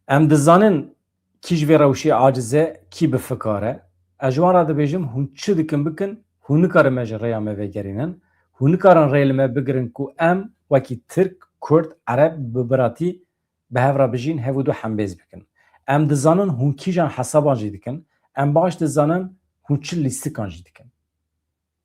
Em dizanin kî ji vê rewşê aciz e, kî bi fikar e. Ez ji wan re dibêjim, hûn çi dikin bikin, hûn nikarin me ji rêya me vegerînin. Hûn nikarin rê li me bigirin ku em wekî Tirk, Kurd, Ereb bi biratî bi hev re bijîn, hev û du hembêz bikin. Em dizanin hûn kîjan hesaban jî dikin. Em baş dizanin hûn çi lîstikan jî dikin.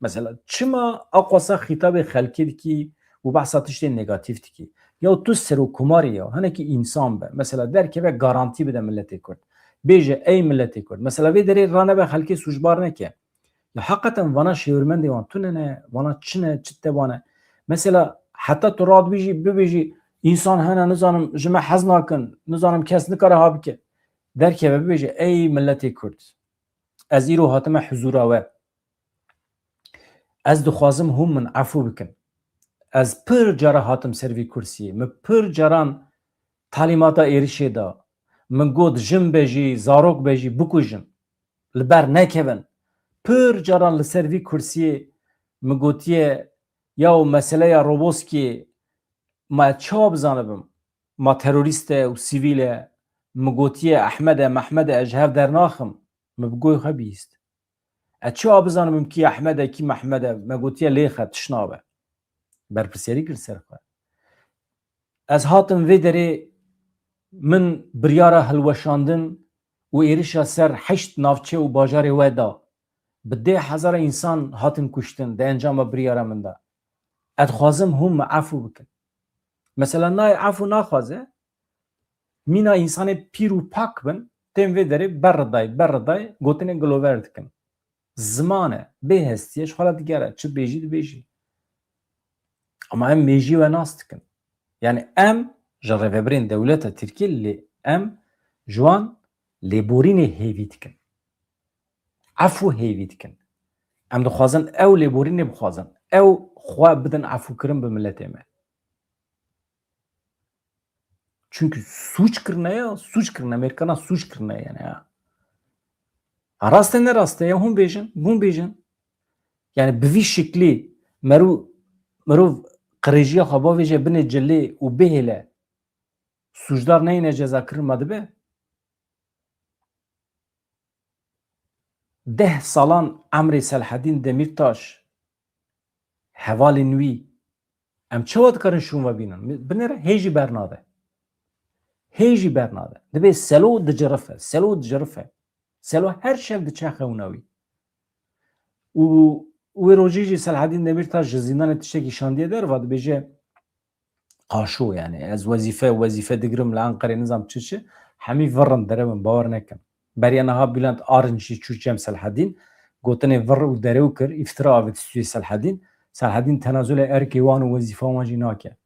Mesela çima aqwasa xîtabê xelkê dikî û behsa tiştên negatîf dikî? Ya tu serokkomarî ya, hinekî însan be. Mesela derkeve garantî bide miletê Kurd. Bêje ey miletê Kurd. Mesela vê derê ranebe xelkê sûcbar neke. Ya heqeten vana şêwirmendê wan tune ne, vana çi ne, çi te wane. Mesela heta tu radibî jî bibêjî însan hene, nizanim ji me hez nakin, nizanim kes nikare ha bike. Derkeve bibêje ey miletê Kurd. Ez îro hatime huzûra we. Ez dixwazim hûn min efû bikin. Ez pir cara hatim ser vî kursiyê. Min pir caran talîmata êrişê da. Min got jin be jî, zarok be jî bikujin. Li ber nekevin. Pir caran li ser vî kursiyê min gotiye, yaw meseleya Roboskiyê ma ez çawa bizanibim? Ma terorîst e û sivîl e. Min gotiye Ehmed e, Mehmed e, ez ji hev dernaxim. Min bi goyê xwe bihîst. Ez çawa bizanibim kî Ehmed e, kî Mehmed e? Me gotiye lêxe, tişt nabe. Berpirsiyarî kir ser xwe. Ez hatim vê derê, min biryara hilweşandin û êrişa ser heşt navçe û bajarê we da. Bi dê hezara însan hatin kuştin di encama biryara min de. Ez dixwazim hûn min efû bikin. Mesela nayê efû naxwaze, mîna însanê pîr û pak bin, tên vê derê berridayê, berridayê gotinê gilover dikin. Ziman e, bêhestî ye, ji xwe re digere, çi bêjî dibêjî. Ama em mêjî we nas dikin. Yani em ji rêvebirên dewleta Tirkiyê lê em ji wan lêborînê hêvî dikin. Efû hêvî dikin. Em dixwazin ew lêborînê bixwazin. Ew xwe bidin efûkirin bi miletê me. Çunkî sûc kirine ya, sûc kirine, Amerîkana sûc kirine yani ya. Ha, rast e, ne rast e ya, hûn bêjin, hûn bêjin. Yani bi vî şiklî merû, mirov qirêjiya xwe bavêje binê cilê û bihêle, sûcdar neyne cezakirin ma dibe? Deh salan emrê Selhedîn Demîrtaş, hevalên wî, em çawa dikarin şûn ve bînin? Binêre hê jî bernade. Hê jî bernade. Dibê selo dicirife, selo dicirife. Selo her şev diçe xewna wî. Û wê rojê jî Selhedîn Demîrtaş ji zîndanê tiştekî şandiye derva, dibêje, qaşo, yani ez wezîfe, wezîfe digirim li Enqerê, nizam çi çi, hemî virrin derewin, bawer nekin. Beriya niha Bülent Arınç jî çû cem Selhedîn, gotinê vir û derew kir, îftira avêt stûyê Selhedîn. Selhedîn tenazulê erkê wan û wezîfa wan jî nake.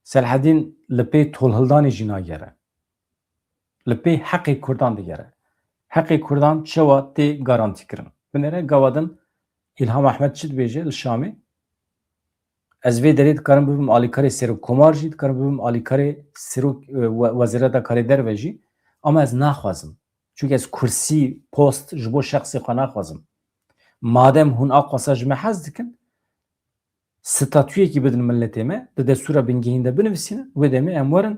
Selhedîn li pê tolhildanê jî nagere. Li pê heqê Kurdan digere. Heqê Kurdan çawa tê garantîkirin? Binêre gava din Îlham Ehmed çi dibêje li Şamê? Ez vê derê dikarim bibim alîkarê serokkomar jî, dikarim bibim alîkarê serok, e, we-, wezîreta karê derve jî. Ama ez naxwazim. Çunke ez kursî, post ji bo şexsê xwe naxwazim. Madem hûn a qasa ji me hez dikin, statuyekî bidin miletê me, di destûra bingehîn de binivîsînin, wê demê em werin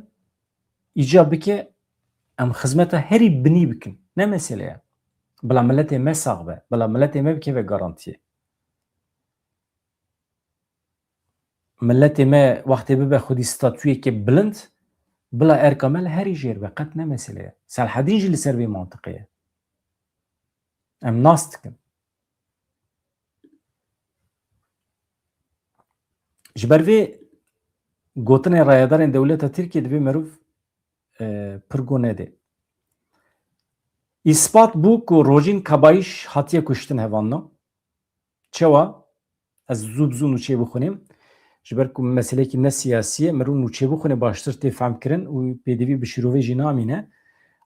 îca bike, em xizmeta herî binî bikin. Ne mesele ye. Bila miletê me sax be, bila miletê me bikeve garantiyê. Miletê me wextê bibe xwedî statuyekê bilind, bila erka me li herî jêr be, qet ne mesele ye. Selhedîn jî li ser vê mantiqê ye. Em nas dikin. Ji ber vê gotinê rayedarên dewleta Tirkiyê divê meriv, e, pir go nedê. Îspat bû ku Rojîn Kabayîş hatiye kuştin hevanno. Çawa? Ez zû bi zû nûçeyê bixwînim. Ji ber ku meselekî ne siyasî ye, mirov nûçeyê bixwîne baştir tê fehmkirin û pêdivî bi şîrovê jî namîne.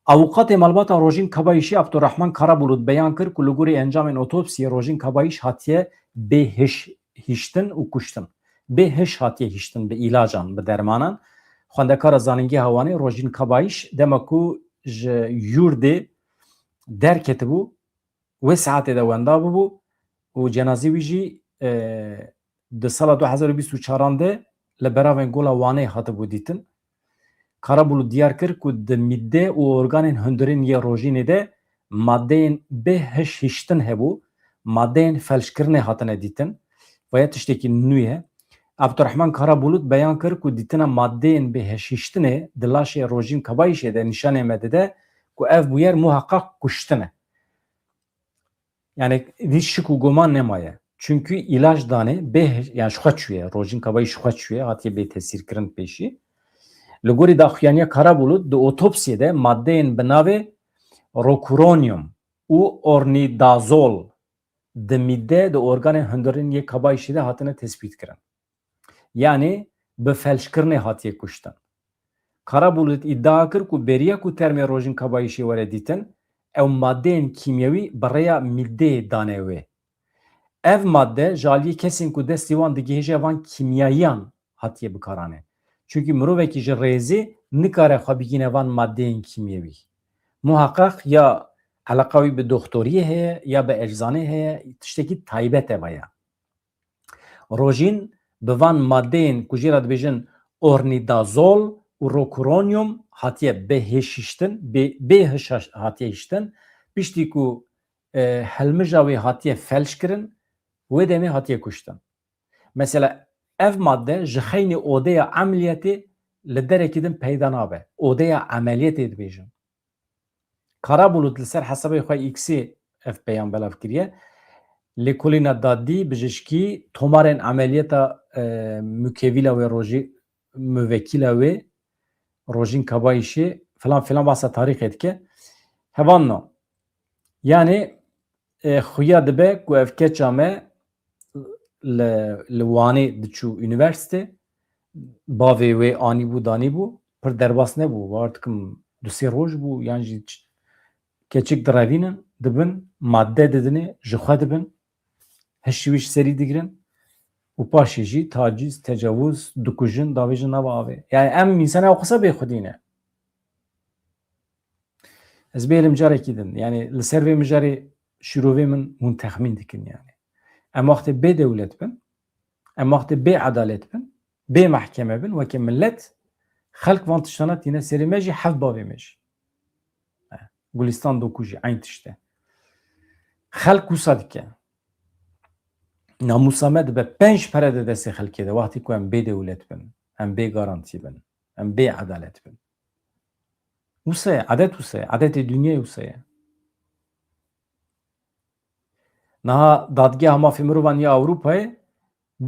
Avûkatê malbata Rojîn Kabayîşê Abdurrahman Karabulut beyan kir ku li gorî encamên otopsiyê Rojîn Kabayîş hatiye bê hiş hiştin û kuştin. Bê hiş hatiye hiştin bi îlacan, bi dermanan. Xwendekara Zanîngeha Wanê Rojîn Kabayîş dema ku ji yurdê derketibû, wê saetê de wenda bûbû û cenazê wî jî, e, di sala du hezar û bîst û çaran de li beravên Gola Wanê hatibû dîtin. Karabulut diyar kir ku di mîde û organên hundirên yê Rojînê de madeyên bê hiş hiştin hebû, madeyên felçkirinê hatine dîtin. Vaya tiştekî nû ye. Abdurrahman Karabulut beyan kir ku dîtina madeyên bê hiş hiştinê di laşê Rojîn Kabayîşê de nîşanê me dide ku ev bûyer muheqeq kuştin e. Yani vî şik û guman nemaye. Çünkü îlaç danê bê, yani ji xwe çûye, Rojîn Kabayîş ji xwe çûye, hatiye bê tesîrkirin pêşî. Li gorî daxuyaniya Karabulut di otopsiyê de madeyên bi navê rokuronyum û ornidazol di mîde di organên hundirên yê Kabayîşê de hatine tespîtkirin. Yani bi felçkirinê hatiye kuştin. Karabulut îdia kir ku beriya ku termê Rojîn Kabayîşê were dîtin, ew madeyên kîmyewî bi rêya mîdeyê dane wê. Ev madde ji aliyê kesên ku destê wan digihêje van kîmyayiyan hatiye bikaranê. Çunkî mirovekî ji rêzê nikare xwe bigîne van madeyên kîmyewî. Muheqeq ya eleqa wî bi doxtoriyê heye ya bi eczanê heye, tiştekî taybet e vaya. Rojîn bi van madeyên ku jê re dibêjin ornidazol û rokuronyum hatiye bê hêşiştin, bê, bê hiş hatiye hiştin. Piştî ku, e, helmija wê hatiye felç kirin, wê demê hatiye kuştin. Mesela ev madde ji xeynî odeya emeliyetê li derekî din peyda nabe. Odeya emeliyetê dibêjin. Karabulut li ser hesabê xwe X-ê ev peyam belav kiriye. Lêkolîna dadî, bijişkî, tomarên emeliyeta, e, mukevîla wê Rojî, muvekîla wê Rojîn Kabayîşê filan filan bahsa tarîxê dike. Hevanno. Yani, e, xuya dibe ku ev keça me li, li Wanê diçû unîversîte, bavê wê anîbû, danîbû, pir derbas nebû. War dikim du sê roj bû, yan jî ç-, keçik direvînin, dibin, madde didinê, ji xwe dibin, hişî wî ji serî digirin û paşê jî tacîz, tecawuz, dikujin, davêjin nava avê. Yani em însan ew qisa bê xwedî ne. Ez bêlim carekî din. Yani li ser vê mijarê şîrovê min hûn texmîn dikin yani. Em wextê bê dewlet bin, em wextê bê edalet bin, bê mehkeme bin, weke millet, xelk van tiştana tîne serê me jî, heft bavê me jî. Eh, Gulistan Dokû jî eyn tişt e. Xelk wisa dike. Namûsa me dibe penc pere de destê xelkê de, wextê ku em bê dewlet bin, em bê garantî bin, em bê edalet bin. Wisa ye, edet wisa ye, edetê dinyayê wisa ye. Niha Dadgeha Mafê Mirovan ya Ewropayê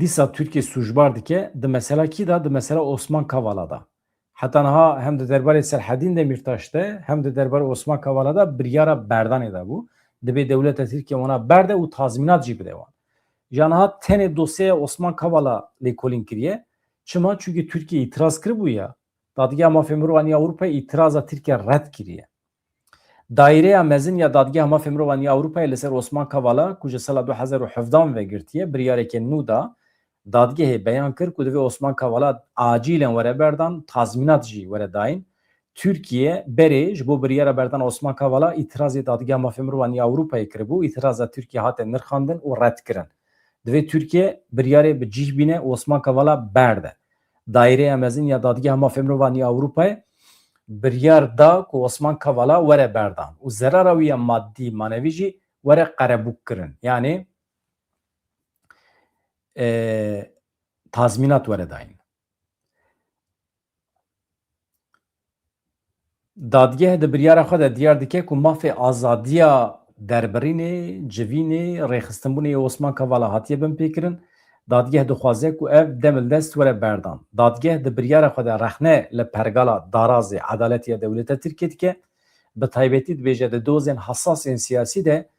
dîsa Tirkiye sûcbar dike, di mesela kî de, di mesela Osman Kavala de. Heta niha hem di derbarê Selhedîn Demîrtaş de, hem di derbarê Osman Kavala de biryara berdanê de bû. Dibê dewleta Tirkiye wana berde û tazmînat jî bide wan. Ya niha tenê dosyeya Osman Kavala lêkolîn kiriye. Çima? Çunkî Tirkiye îtiraz kiribû ya. Dadgeha Mafê Mirovan ya Ewropayê îtiraza Tirkiye red kiriye. Daîreya mezin ya Dadgeha Mafê Mirovan ya Ewropayê li ser Osman Kavala, ku ji sala du hezar û hevdan ve girtiye, biryareke nû da. Dadgehê beyan kir ku divê Osman Kavala acîlen were berdan, tazmînat jî were dayîn. Tirkiye berê ji bo biryara berdan Osman Kavala îtirazê Dadgeha Mafê Mirovan ya Ewropayê kiribû. Îtiraza Tirkiye hate nirxandin û red kirin. Divê Tirkiye biryarê bi cih bîne û Osman Kavala berde. Daîreya Mezin ya Dadgeha Mafê Mirovan ya Ewropayê biryar da ku Osman Kavala were berdan û zerara wî ya madî manevî jî were qerebûk kirin. Yanî, e, tazmînat were dayîn. Dadgeh di biryara xwe de diyar dike ku mafê azadiya derbirînê, civînê, rêxistinbûnê yê Osman Kavala hatiye binpêkirin. Dadgeh dixwaze ku ev demildest were berdan. Dadgeh di biryara xwe de rexne li pergala darazê, edaletê ya dewleta Tirkiyê dike. Bi taybetî dibêje di dozên hesas ên siyasî de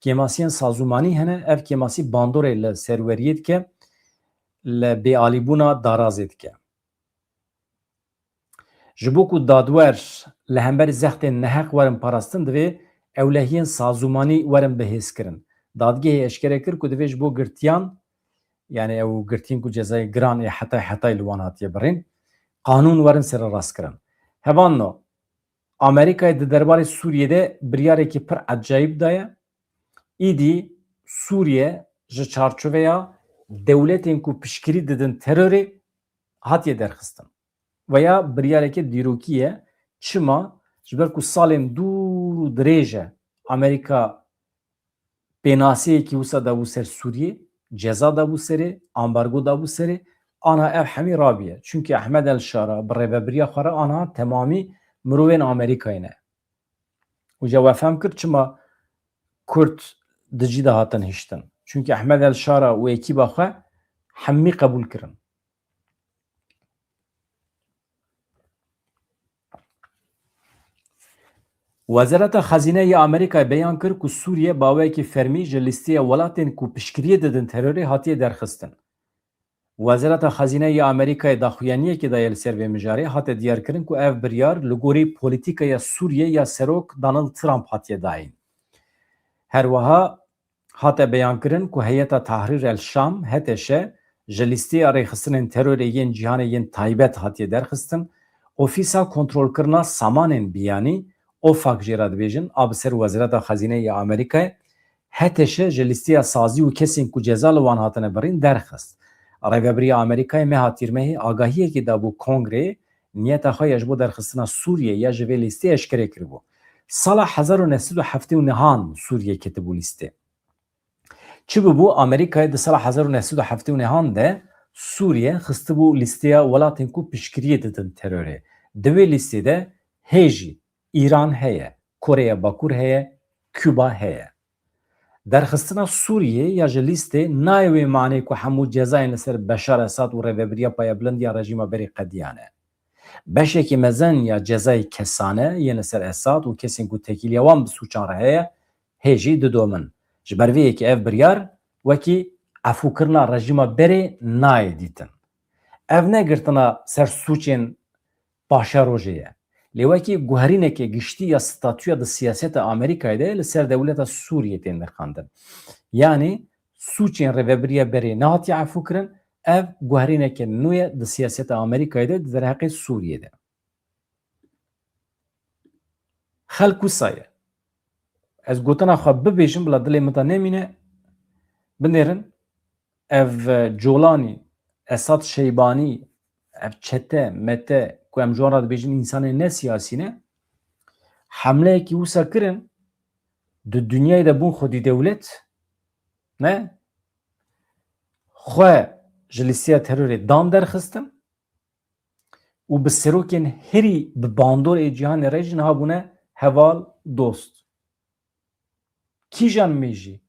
kêmasiyên sazûmanî hene. Ev kêmasî bandorê li serweriyê dike, li bêalîbûna darazê dike. Ji bo ku dadwer li hemberî zextên neheq werin parastin, divê ewlehiyên sazûmanî werin bihêzkirin. Dadgehê eşkere kir ku divê ji bo girtiyan, yanî ew girtiyên ku cezayê giran ê hetay hetay li wan hatiye birîn, qanûn werin sererastkirin. Hevalno, Amerîkayê di derbarê Sûriyê de biryarekî pir ecayîb daye. Îdî Sûriye ji çarçoveya dewletên ku piştgirî didin terorê hatiye derxistin. Veya biryareke dîrokî ye. Çima? Ji ber ku salên dûr û dirêj e Amerîka pênaseyekî wisa dabû ser Sûriyê, ceza dabû serê, ambargo dabû serê, ana ev hemî rabiye. Çunkî Ehmed El Şara bi rêvebiriya xwe re ana temamî mirovên Amerîkayê ne. Û ja we fehm kir çima Kurd di cî de hatin hiştin. Çunkî Ehmed El Şara û ekîba xwe hemî qebûl kirin. Wezareta Xezîne ya Amerîkayê beyan kir ku Sûriye bi awayekî fermî ji lîsteya welatên ku piştgiriyê didin terorê hatiye derxistin. Wezareta Xezîne ya Amerîkayê daxuyaniyekê daye li ser vê mijarê, hate diyarkirin ku ev biryar li gorî polîtîkaya Sûriye ya Serok Donald Trump hatiye dayîn. Her wiha hate beyankirin ku Heyeta Tahrir el Şam, H T Ş, ji lîsteya rêxistinên terorê yên cîhanê yên taybet hatiye derxistin. Ofîsa Kontrolkirina Samanên Biyanî, OFAC jê re dibêjin, a bi ser Wezareta Xezîneyê ya Amerîkayê, H T Ş ji lîsteya sazî û kesên ku ceza li wan hatine birîn derxist. Rêvebiriya Amerîkayê meha Tîrmehê agahiyekê dabû Kongreyê, niyeta xwe ya ji bo derxistina Sûriyê ya ji vê lîsteyê eşkere kiribû. Sala hezar û neh sed û heftê û nehan Sûriye ketibû lîstê. Çi bibû, Amerîkayê di sala hezar û neh sed û heftê û nehan de Sûriye xistibû lîsteya welatên ku piştgiriyê didin terorê. Di wê lîstê de hê jî Îran heye, Koreya Bakur heye, Kuba heye. Derxistina Sûriyê ya ji lîstê nayê wê manê ku hemû cezayên li ser Beşar Esad û rêvebiriya payebilind ya rejîma berê qediyane. Beşekî mezin ya cezayê kesane yên li ser Esad û kesên ku têkiliya wan bi sûcan re heye, hê jî didomin. Ji ber vê yekê ev biryar wekî efûkirina rejîma berê nayê dîtin. Ev ne girtina ser sûcên paşerojê ye. Lê wekî guherîneke giştî ya statûya di siyaseta Amerîkayê de li ser dewleta Sûriyê tên nirxandin. Yanî sûcên rêvebiriya berê nehatiye efûkirin, ev guherîneke nû ye di siyaseta Amerîkayê de di derheqê Sûriyê de. Xelk wisa ye. Ez gotina xwe bibêjim, bila dilê min de nemîne, binêrin. Ev, e, Colanî, Esad Şeybanî, ev çete, mete, ku em ji wan re dibêjin însanên ne siyasî ne, hemleyekî wisa kirin, di dinyayê de bûn xwedî dewlet, ne? Xwe ji lîsteya terorê dan derxistin û bi serokên herî bi bandor ê cîhanê re jî niha bûne heval, dost. Kîjan mêjî,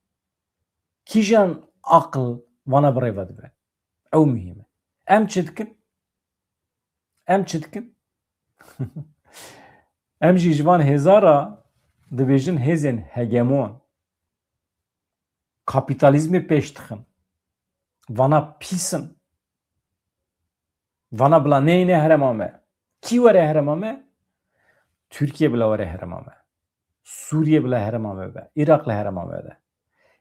kîjan aqil vana bi rê ve dibe? Ew muhîm e. Em çi dikin? Em çi dikin? Em jî ji van hêza re dibêjin hêzên hegemon. Kapîtalîzmê pêş dixin. Vana pîs in. Vana bila neyne herêma me. Kî were herêma me? Tirkiye bila were herêma me. Sûriye bila herêma me be. Iraq li herêma me be.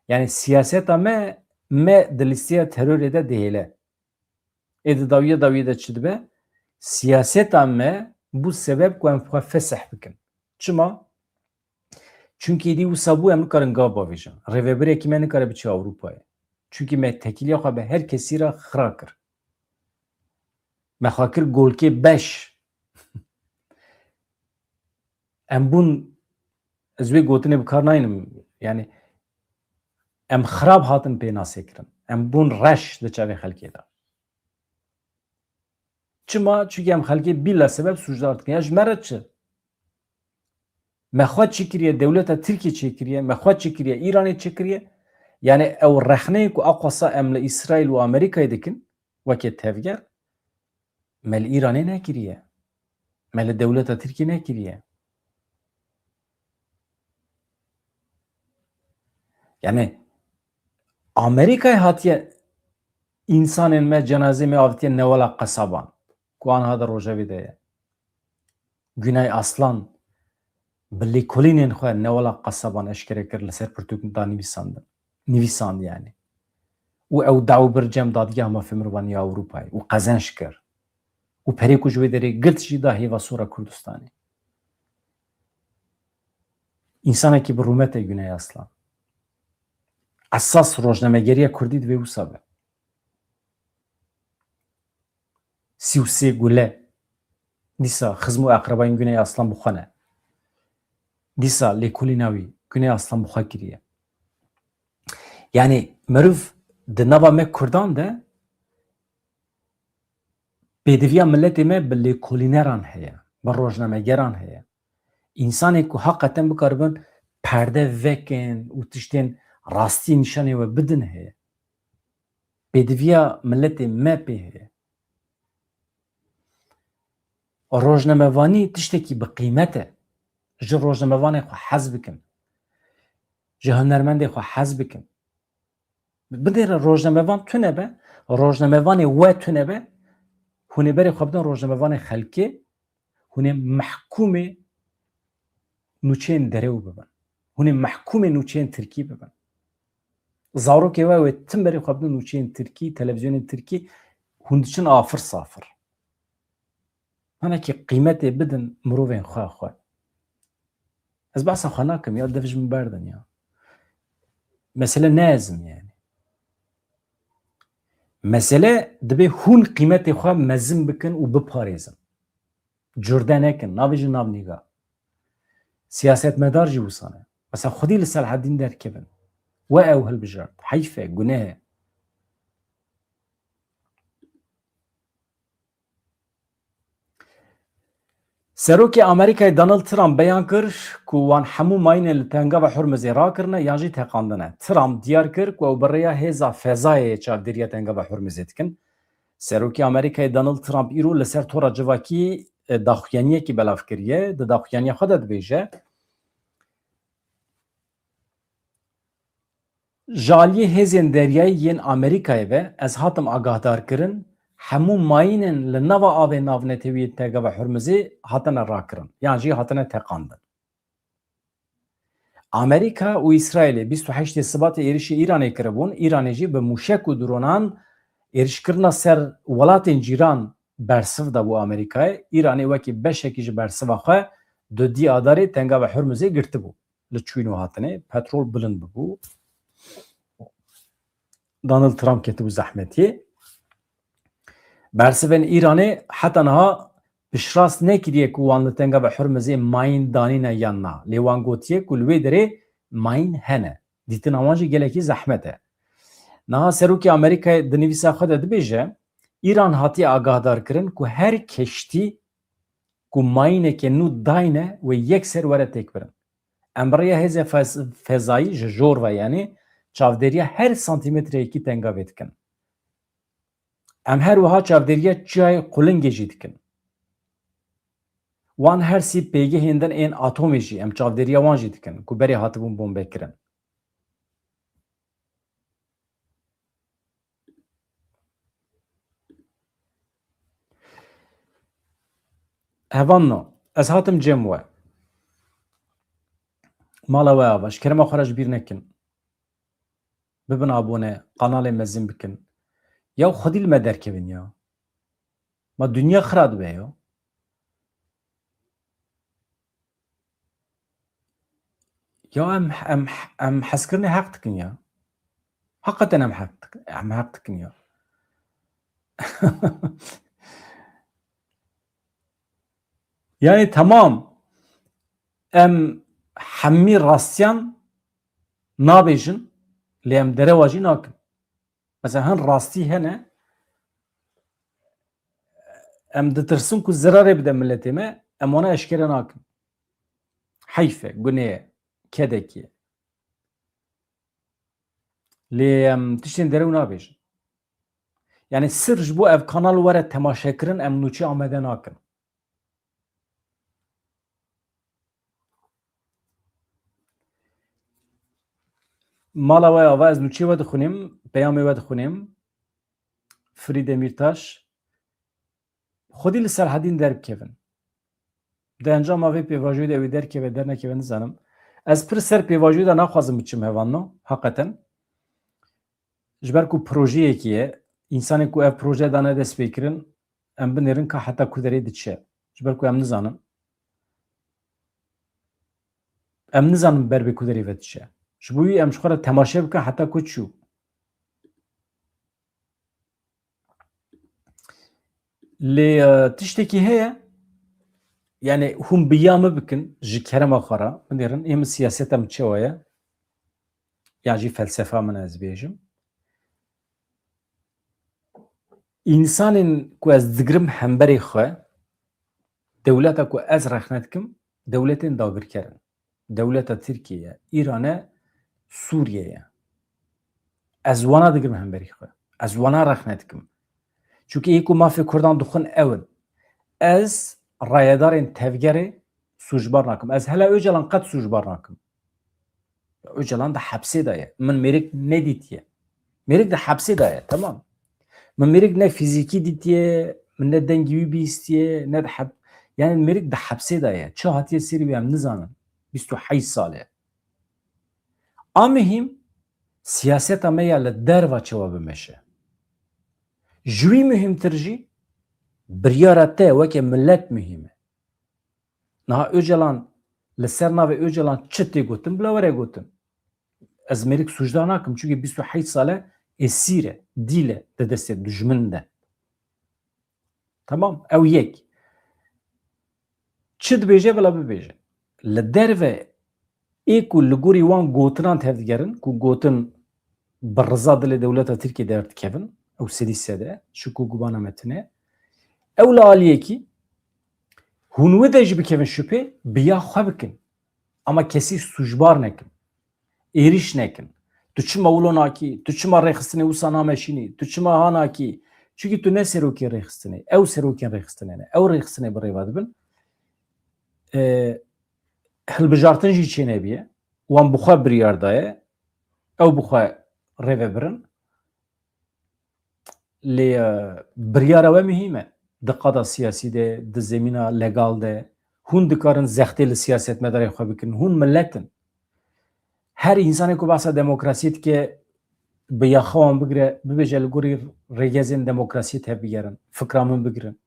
Yanî siyaseta me, me di lîsteya terorê de dihêle. Ê di dawiya dawiyê de çi dibe? Siyaseta me bû sebeb ku em xwe fesih bikin. Çima? Çunkî êdî wisa bû em nikarin gav bavêjin. Rêvebirekî me nikare biçe Ewropayê. Çunkî me tekîliya xwe bi her kesî re xira kir. Me xwe kir golkê beş. Em bûn, ez wê gotinê bi kar naynim. Yani em xirab hatin pênasê kirin. Em bûn reş di çavê xelkê de. Çima? Çunkî em xelkê bîla sebeb sûcdar dikin. Ya ji me re çi? Me xwe çi kiriye? Dewleta Tirkiyê çi kiriye? Me xwe çi kiriye? Îranê çi kiriye? Yani ew rexneyê ku aqwasa em li Îsraîl û Amerîkayê dikin, weke tevger, me li Îranê nekiriye. Me li dewleta Tirkiyê nekiriye. Yani Amerîkayê hatiye însanên me, cenazeyê me avitiye newala qesaban ku anha di rojevê de ye. Günay Aslan bi lêkolînên xwe newala qesaban eşkere kir, li ser pirtûk da nivîsandin. Nivîsand yani. Û ew daw bir cem Dadgeha Mafê Mirovan ya Ewropayê û qezenç kir. Û perê ku ji wê derê girt jî da hêva sora Kurdistanê. Însanekî bi rûmet e Günay Aslan. Esas rojnamegeriya Kurdî divê wisa be. Sî û sê gule. Dîsa xizm û eqrebayên Güney Aslan bi xwe ne. Dîsa lêkolîna wî Güney Aslan bi xwe kiriye. Yani meriv di nava me Kurdan de pêdiviya miletê me bi lêkolîneran heye, bi rojnamegeran heye. Însanê ku heqeten bikaribin perde vekin û tiştên rastî nîşanê we bidin heye. Pêdiviya miletê me pê heye. Rojnamevanî tiştekî bi qîmet e. Ji rojnamevanê xwe hez bikin. Ji hunermendê xwe hez bikin. Bidêre rojnamevan tune be, rojnamevanê we tune be, hûn ê berê xwe bidin rojnamevanê xelkê, hûn ê mehkûmê nûçeyên derew bibin. Hûn ê mehkûmê nûçeyên tirkî bibin. Zarokê we wê tim berê xwe bidin nûçeyên tirkî, televîzyonên tirkî, hûn diçin afir safir. Hinekî qîmetê bidin mirovên xwe xwe. Ez behsa xwe nakim ya, dev ji min berdin ya. Mesele ne ez im yani. Mesele dibe hûn qîmetê xwe mezin bikin û biparêzin. Curde nekin, nabêjin nav nîga. Siyasetmedar jî wisa ne. Mesela xwedî li Selahedîn derkevin. We ew hilbijart. Heyf e, guneh e. Serokê Amerîkayê Donald Trump beyan kir ku wan hemû mayînên li Tengava Hurmizê rakirine yan jî teqandine. Trump diyar kir ku ew bi rêya hêza fezayê yê çavdêriya Tengava Hurmizê dikin. Serokê Amerîkayê Donald Trump îro li ser tora civakî, e, daxuyaniyekî belav kiriye. Di daxuyaniya xwe de dibêje, Ji aliyê hêzên deryayî yên Amerîkayê ve ez hatim agahdarkirin, hemû mayînên li nava avê navnetewî yên Tengava Hurmizê hatine rakirin, yan jî hatine teqandin. Amerîka û Îsraîlê bîst û heştê Sibatê êrişî Îranê kiribûn, Îranê jî bi mûşek û dronan êrişkirina ser welatên cîran bersiv dabû Amerîkayê. Îranê wekî beşekî ji bersiva xwe di dî Adarê Tengava Hurmizê girtibû. Li çûyîn û hatinê petrol bilind bibû. Donald Trump ketibû zehmetiyê. Bersivên Îranê heta niha piştrast nekiriye ku wan li Tengava Hurmizê mayîn danîne yan na. Lê wan gotiye ku li wê derê mayîn hene. Dîtina wan jî gelekî zehmet e. Niha Serokê Amerîkayê di nivîsa xwe de dibêje, Îran hatiye agahdarkirin ku her keştî ku mayîneke nû dayne wê yekser were têkbirin. Em bi rêya hêzê fez-, fezayî ji jor ve, yanî çavdêriya her santîmetreyekî Tengavê dikin. Em her wiha çavdêriya çiyayê Qulingê jî dikin. Wan her sî pêgehên din ên atomê jî, em çavdêriya wan jî dikin ku berê hatibûn bombekirin. Hevalno, ez hatim cem we. Mala we ava, ji kerema xwe re ji bîr nekin. Bibin abone, kanalê mezin bikin. Ya xwedî li me derkevin ya. Ma dinya xira dibe ya. Ya em, em, em hezkirinê heq dikin ya. Hakikaten em heq dik-, em heq dikin ya. Yani tamam, em hemî rastiyan nabêjin, lê em derewa jî nakin. Mesela hin rastî hene, em ditirsin ku zirarê bide miletê me, em wana eşkere nakin. Heyf e, gunê ye, kedekî ye. Lê em tiştên derew nabêjin. Yani sirf ji bo ev kanal were temaşekirin, em nûçe amade nakin. Mala we ava, ez nûçeyê we dixwînim, peyamê we dixwînim. Firî Demîrtaş. Xwedî li Selhedîn derbikevin. Di encama vê pêvajoyê de ew ê derkeve, dernekeve nizanim. Ez pir ser pêvajoyê de naxwazim biçim hevalno, heqeten. Ji ber ku projeyekî ye, însanên ku ev proje dane destpêkirin, em binêrin ka heta ku derê diçe. Ji ber ku em nizanin. Em nizanin ber bi ku derê ve diçe. Ji bo wî em ji xwe re temaşe bikin heta ku çû. Lê, e, tiştekî heye, yani hûn bi ya min bikin, ji kerema xwe re, binêrin, ê min siyaseta min çawa ye, ya jî felsefa min ez bêjim. Însanên ku ez digirim hemberê xwe, dewleta ku ez rexne dikim, dewletên dagirker in. Dewleta Tirkiye ye, Îran e, Sûriye ye. Ez wana digirim hemberî xwe. Ez wana rexne dikim. Çunke ê ku mafê Kurdan dixwin ew in. Ez rayedarên tevgerê sûcbar nakim. Ez hela Ocalan qet sûcbar nakim. Ocalan di hepsê de ye. Min mêrik nedîtiye. Mêrik di hepsê de ye, temam. Min mêrik ne fîzîkî dîtiye, min ne dengî wî bihîstiye, ne di hep-, yani mêrik di hepsê de ye. Çi hatiye serî wî em nizanin. Bîst û heşt sal e. A muhîm, siyaseta me ya li derva çawa bimeşe. Ji wî muhîmtir jî, biryara te weke milet muhîm e. Niha Ocalan, li ser navê Ocalan çi tê gotin, bila were gotin. Ez mêrik sûcdar nakim, çunke bîst û heşt sal e esîr e, dîl e, di destê dijmin de. Tamam, ew yek. Çi dibêje, bila bibêje. Li derve ê ku li gorî wan gotinan tevdigerin, ku gotin bi riza dilê dewleta Tirkiyê derdikevin, ew sedî sed e, şik û gubana me tune. Ew li aliyekî hûn wê de jî bikevin şüphê, bi ya xwe bikin. Ama kesî sûcbar nekin. Êrîş nekin. Tu çima wilo nakî? Tu çima rêxistinê wisa nameşînî? Tu çima ha nakî? Çunkî tu ne serokê rêxistinê. Ew serokên rêxistinê ne. Ew rêxistinê bi rê ve dibin. E, hilbijartin jî çênebiye. Wan bi xwe biryar daye. Ew bi xwe rê ve birin. Lê, e, biryara we muhîm e. Di qada siyasî de, di zemîna legal de, hûn dikarin zextê li siyasetmedarê xwe bikin. Hûn milet in. Her însanê ku behsa demokrasiyê dike, bi yaxa wan bigire, bibêje li gorî rêgezên demokrasiyê tevbigerin. Fikra min bigirin.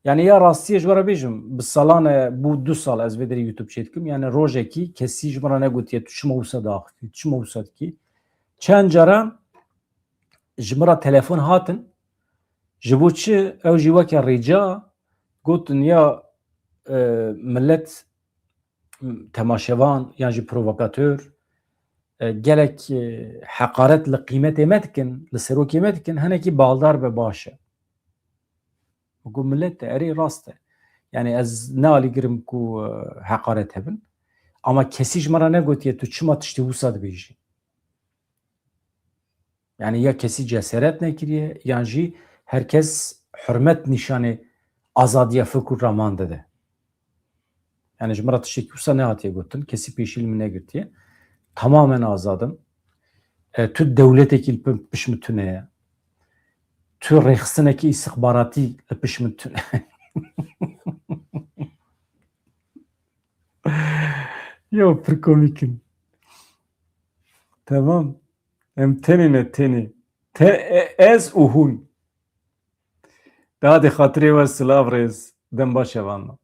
Yani ya rastiyê ji we re bêjim, bi salan e, bû du sal ez vê derê YouTube çêdikim. Yani rojekî kesî ji min re negotiye, tu çima wisa diaxivî, tu çima wisa dikî? Çend caran ji min re telefon hatin, ji bo çi? Ew jî weke rîca gotin ya, e, milet temaşevan yan jî provokatör, e, gelek, e, heqaret li qîmetê me dikin, li serokê me dikin, hinekî baldar be baş e. Ku milet e, erê rast e. Yani ez ne alîgir im ku, e, heqaret hebin. Ama kesî ji me re negotiye tu çima tiştê wisa dibêjî. Yani ya kesî ceseret nekiriye, yan jî her kes hurmet nîşanê azadiya fikr û raman dide. Yani ji min re tiştekî wisa nehatiye gotin, kesî pêşî li min negirtiye. Tamamen azad im. E, tu dewletekî li pişt min tune ye. Tu rêxistinekî îstixbaratî li pişt min tune ye. Ya pir komîk in. Tamam. Em tenê ne tenê. Te, e, ez û hûn. Dadê xatirê we silav rêz. Dem baş hevalno.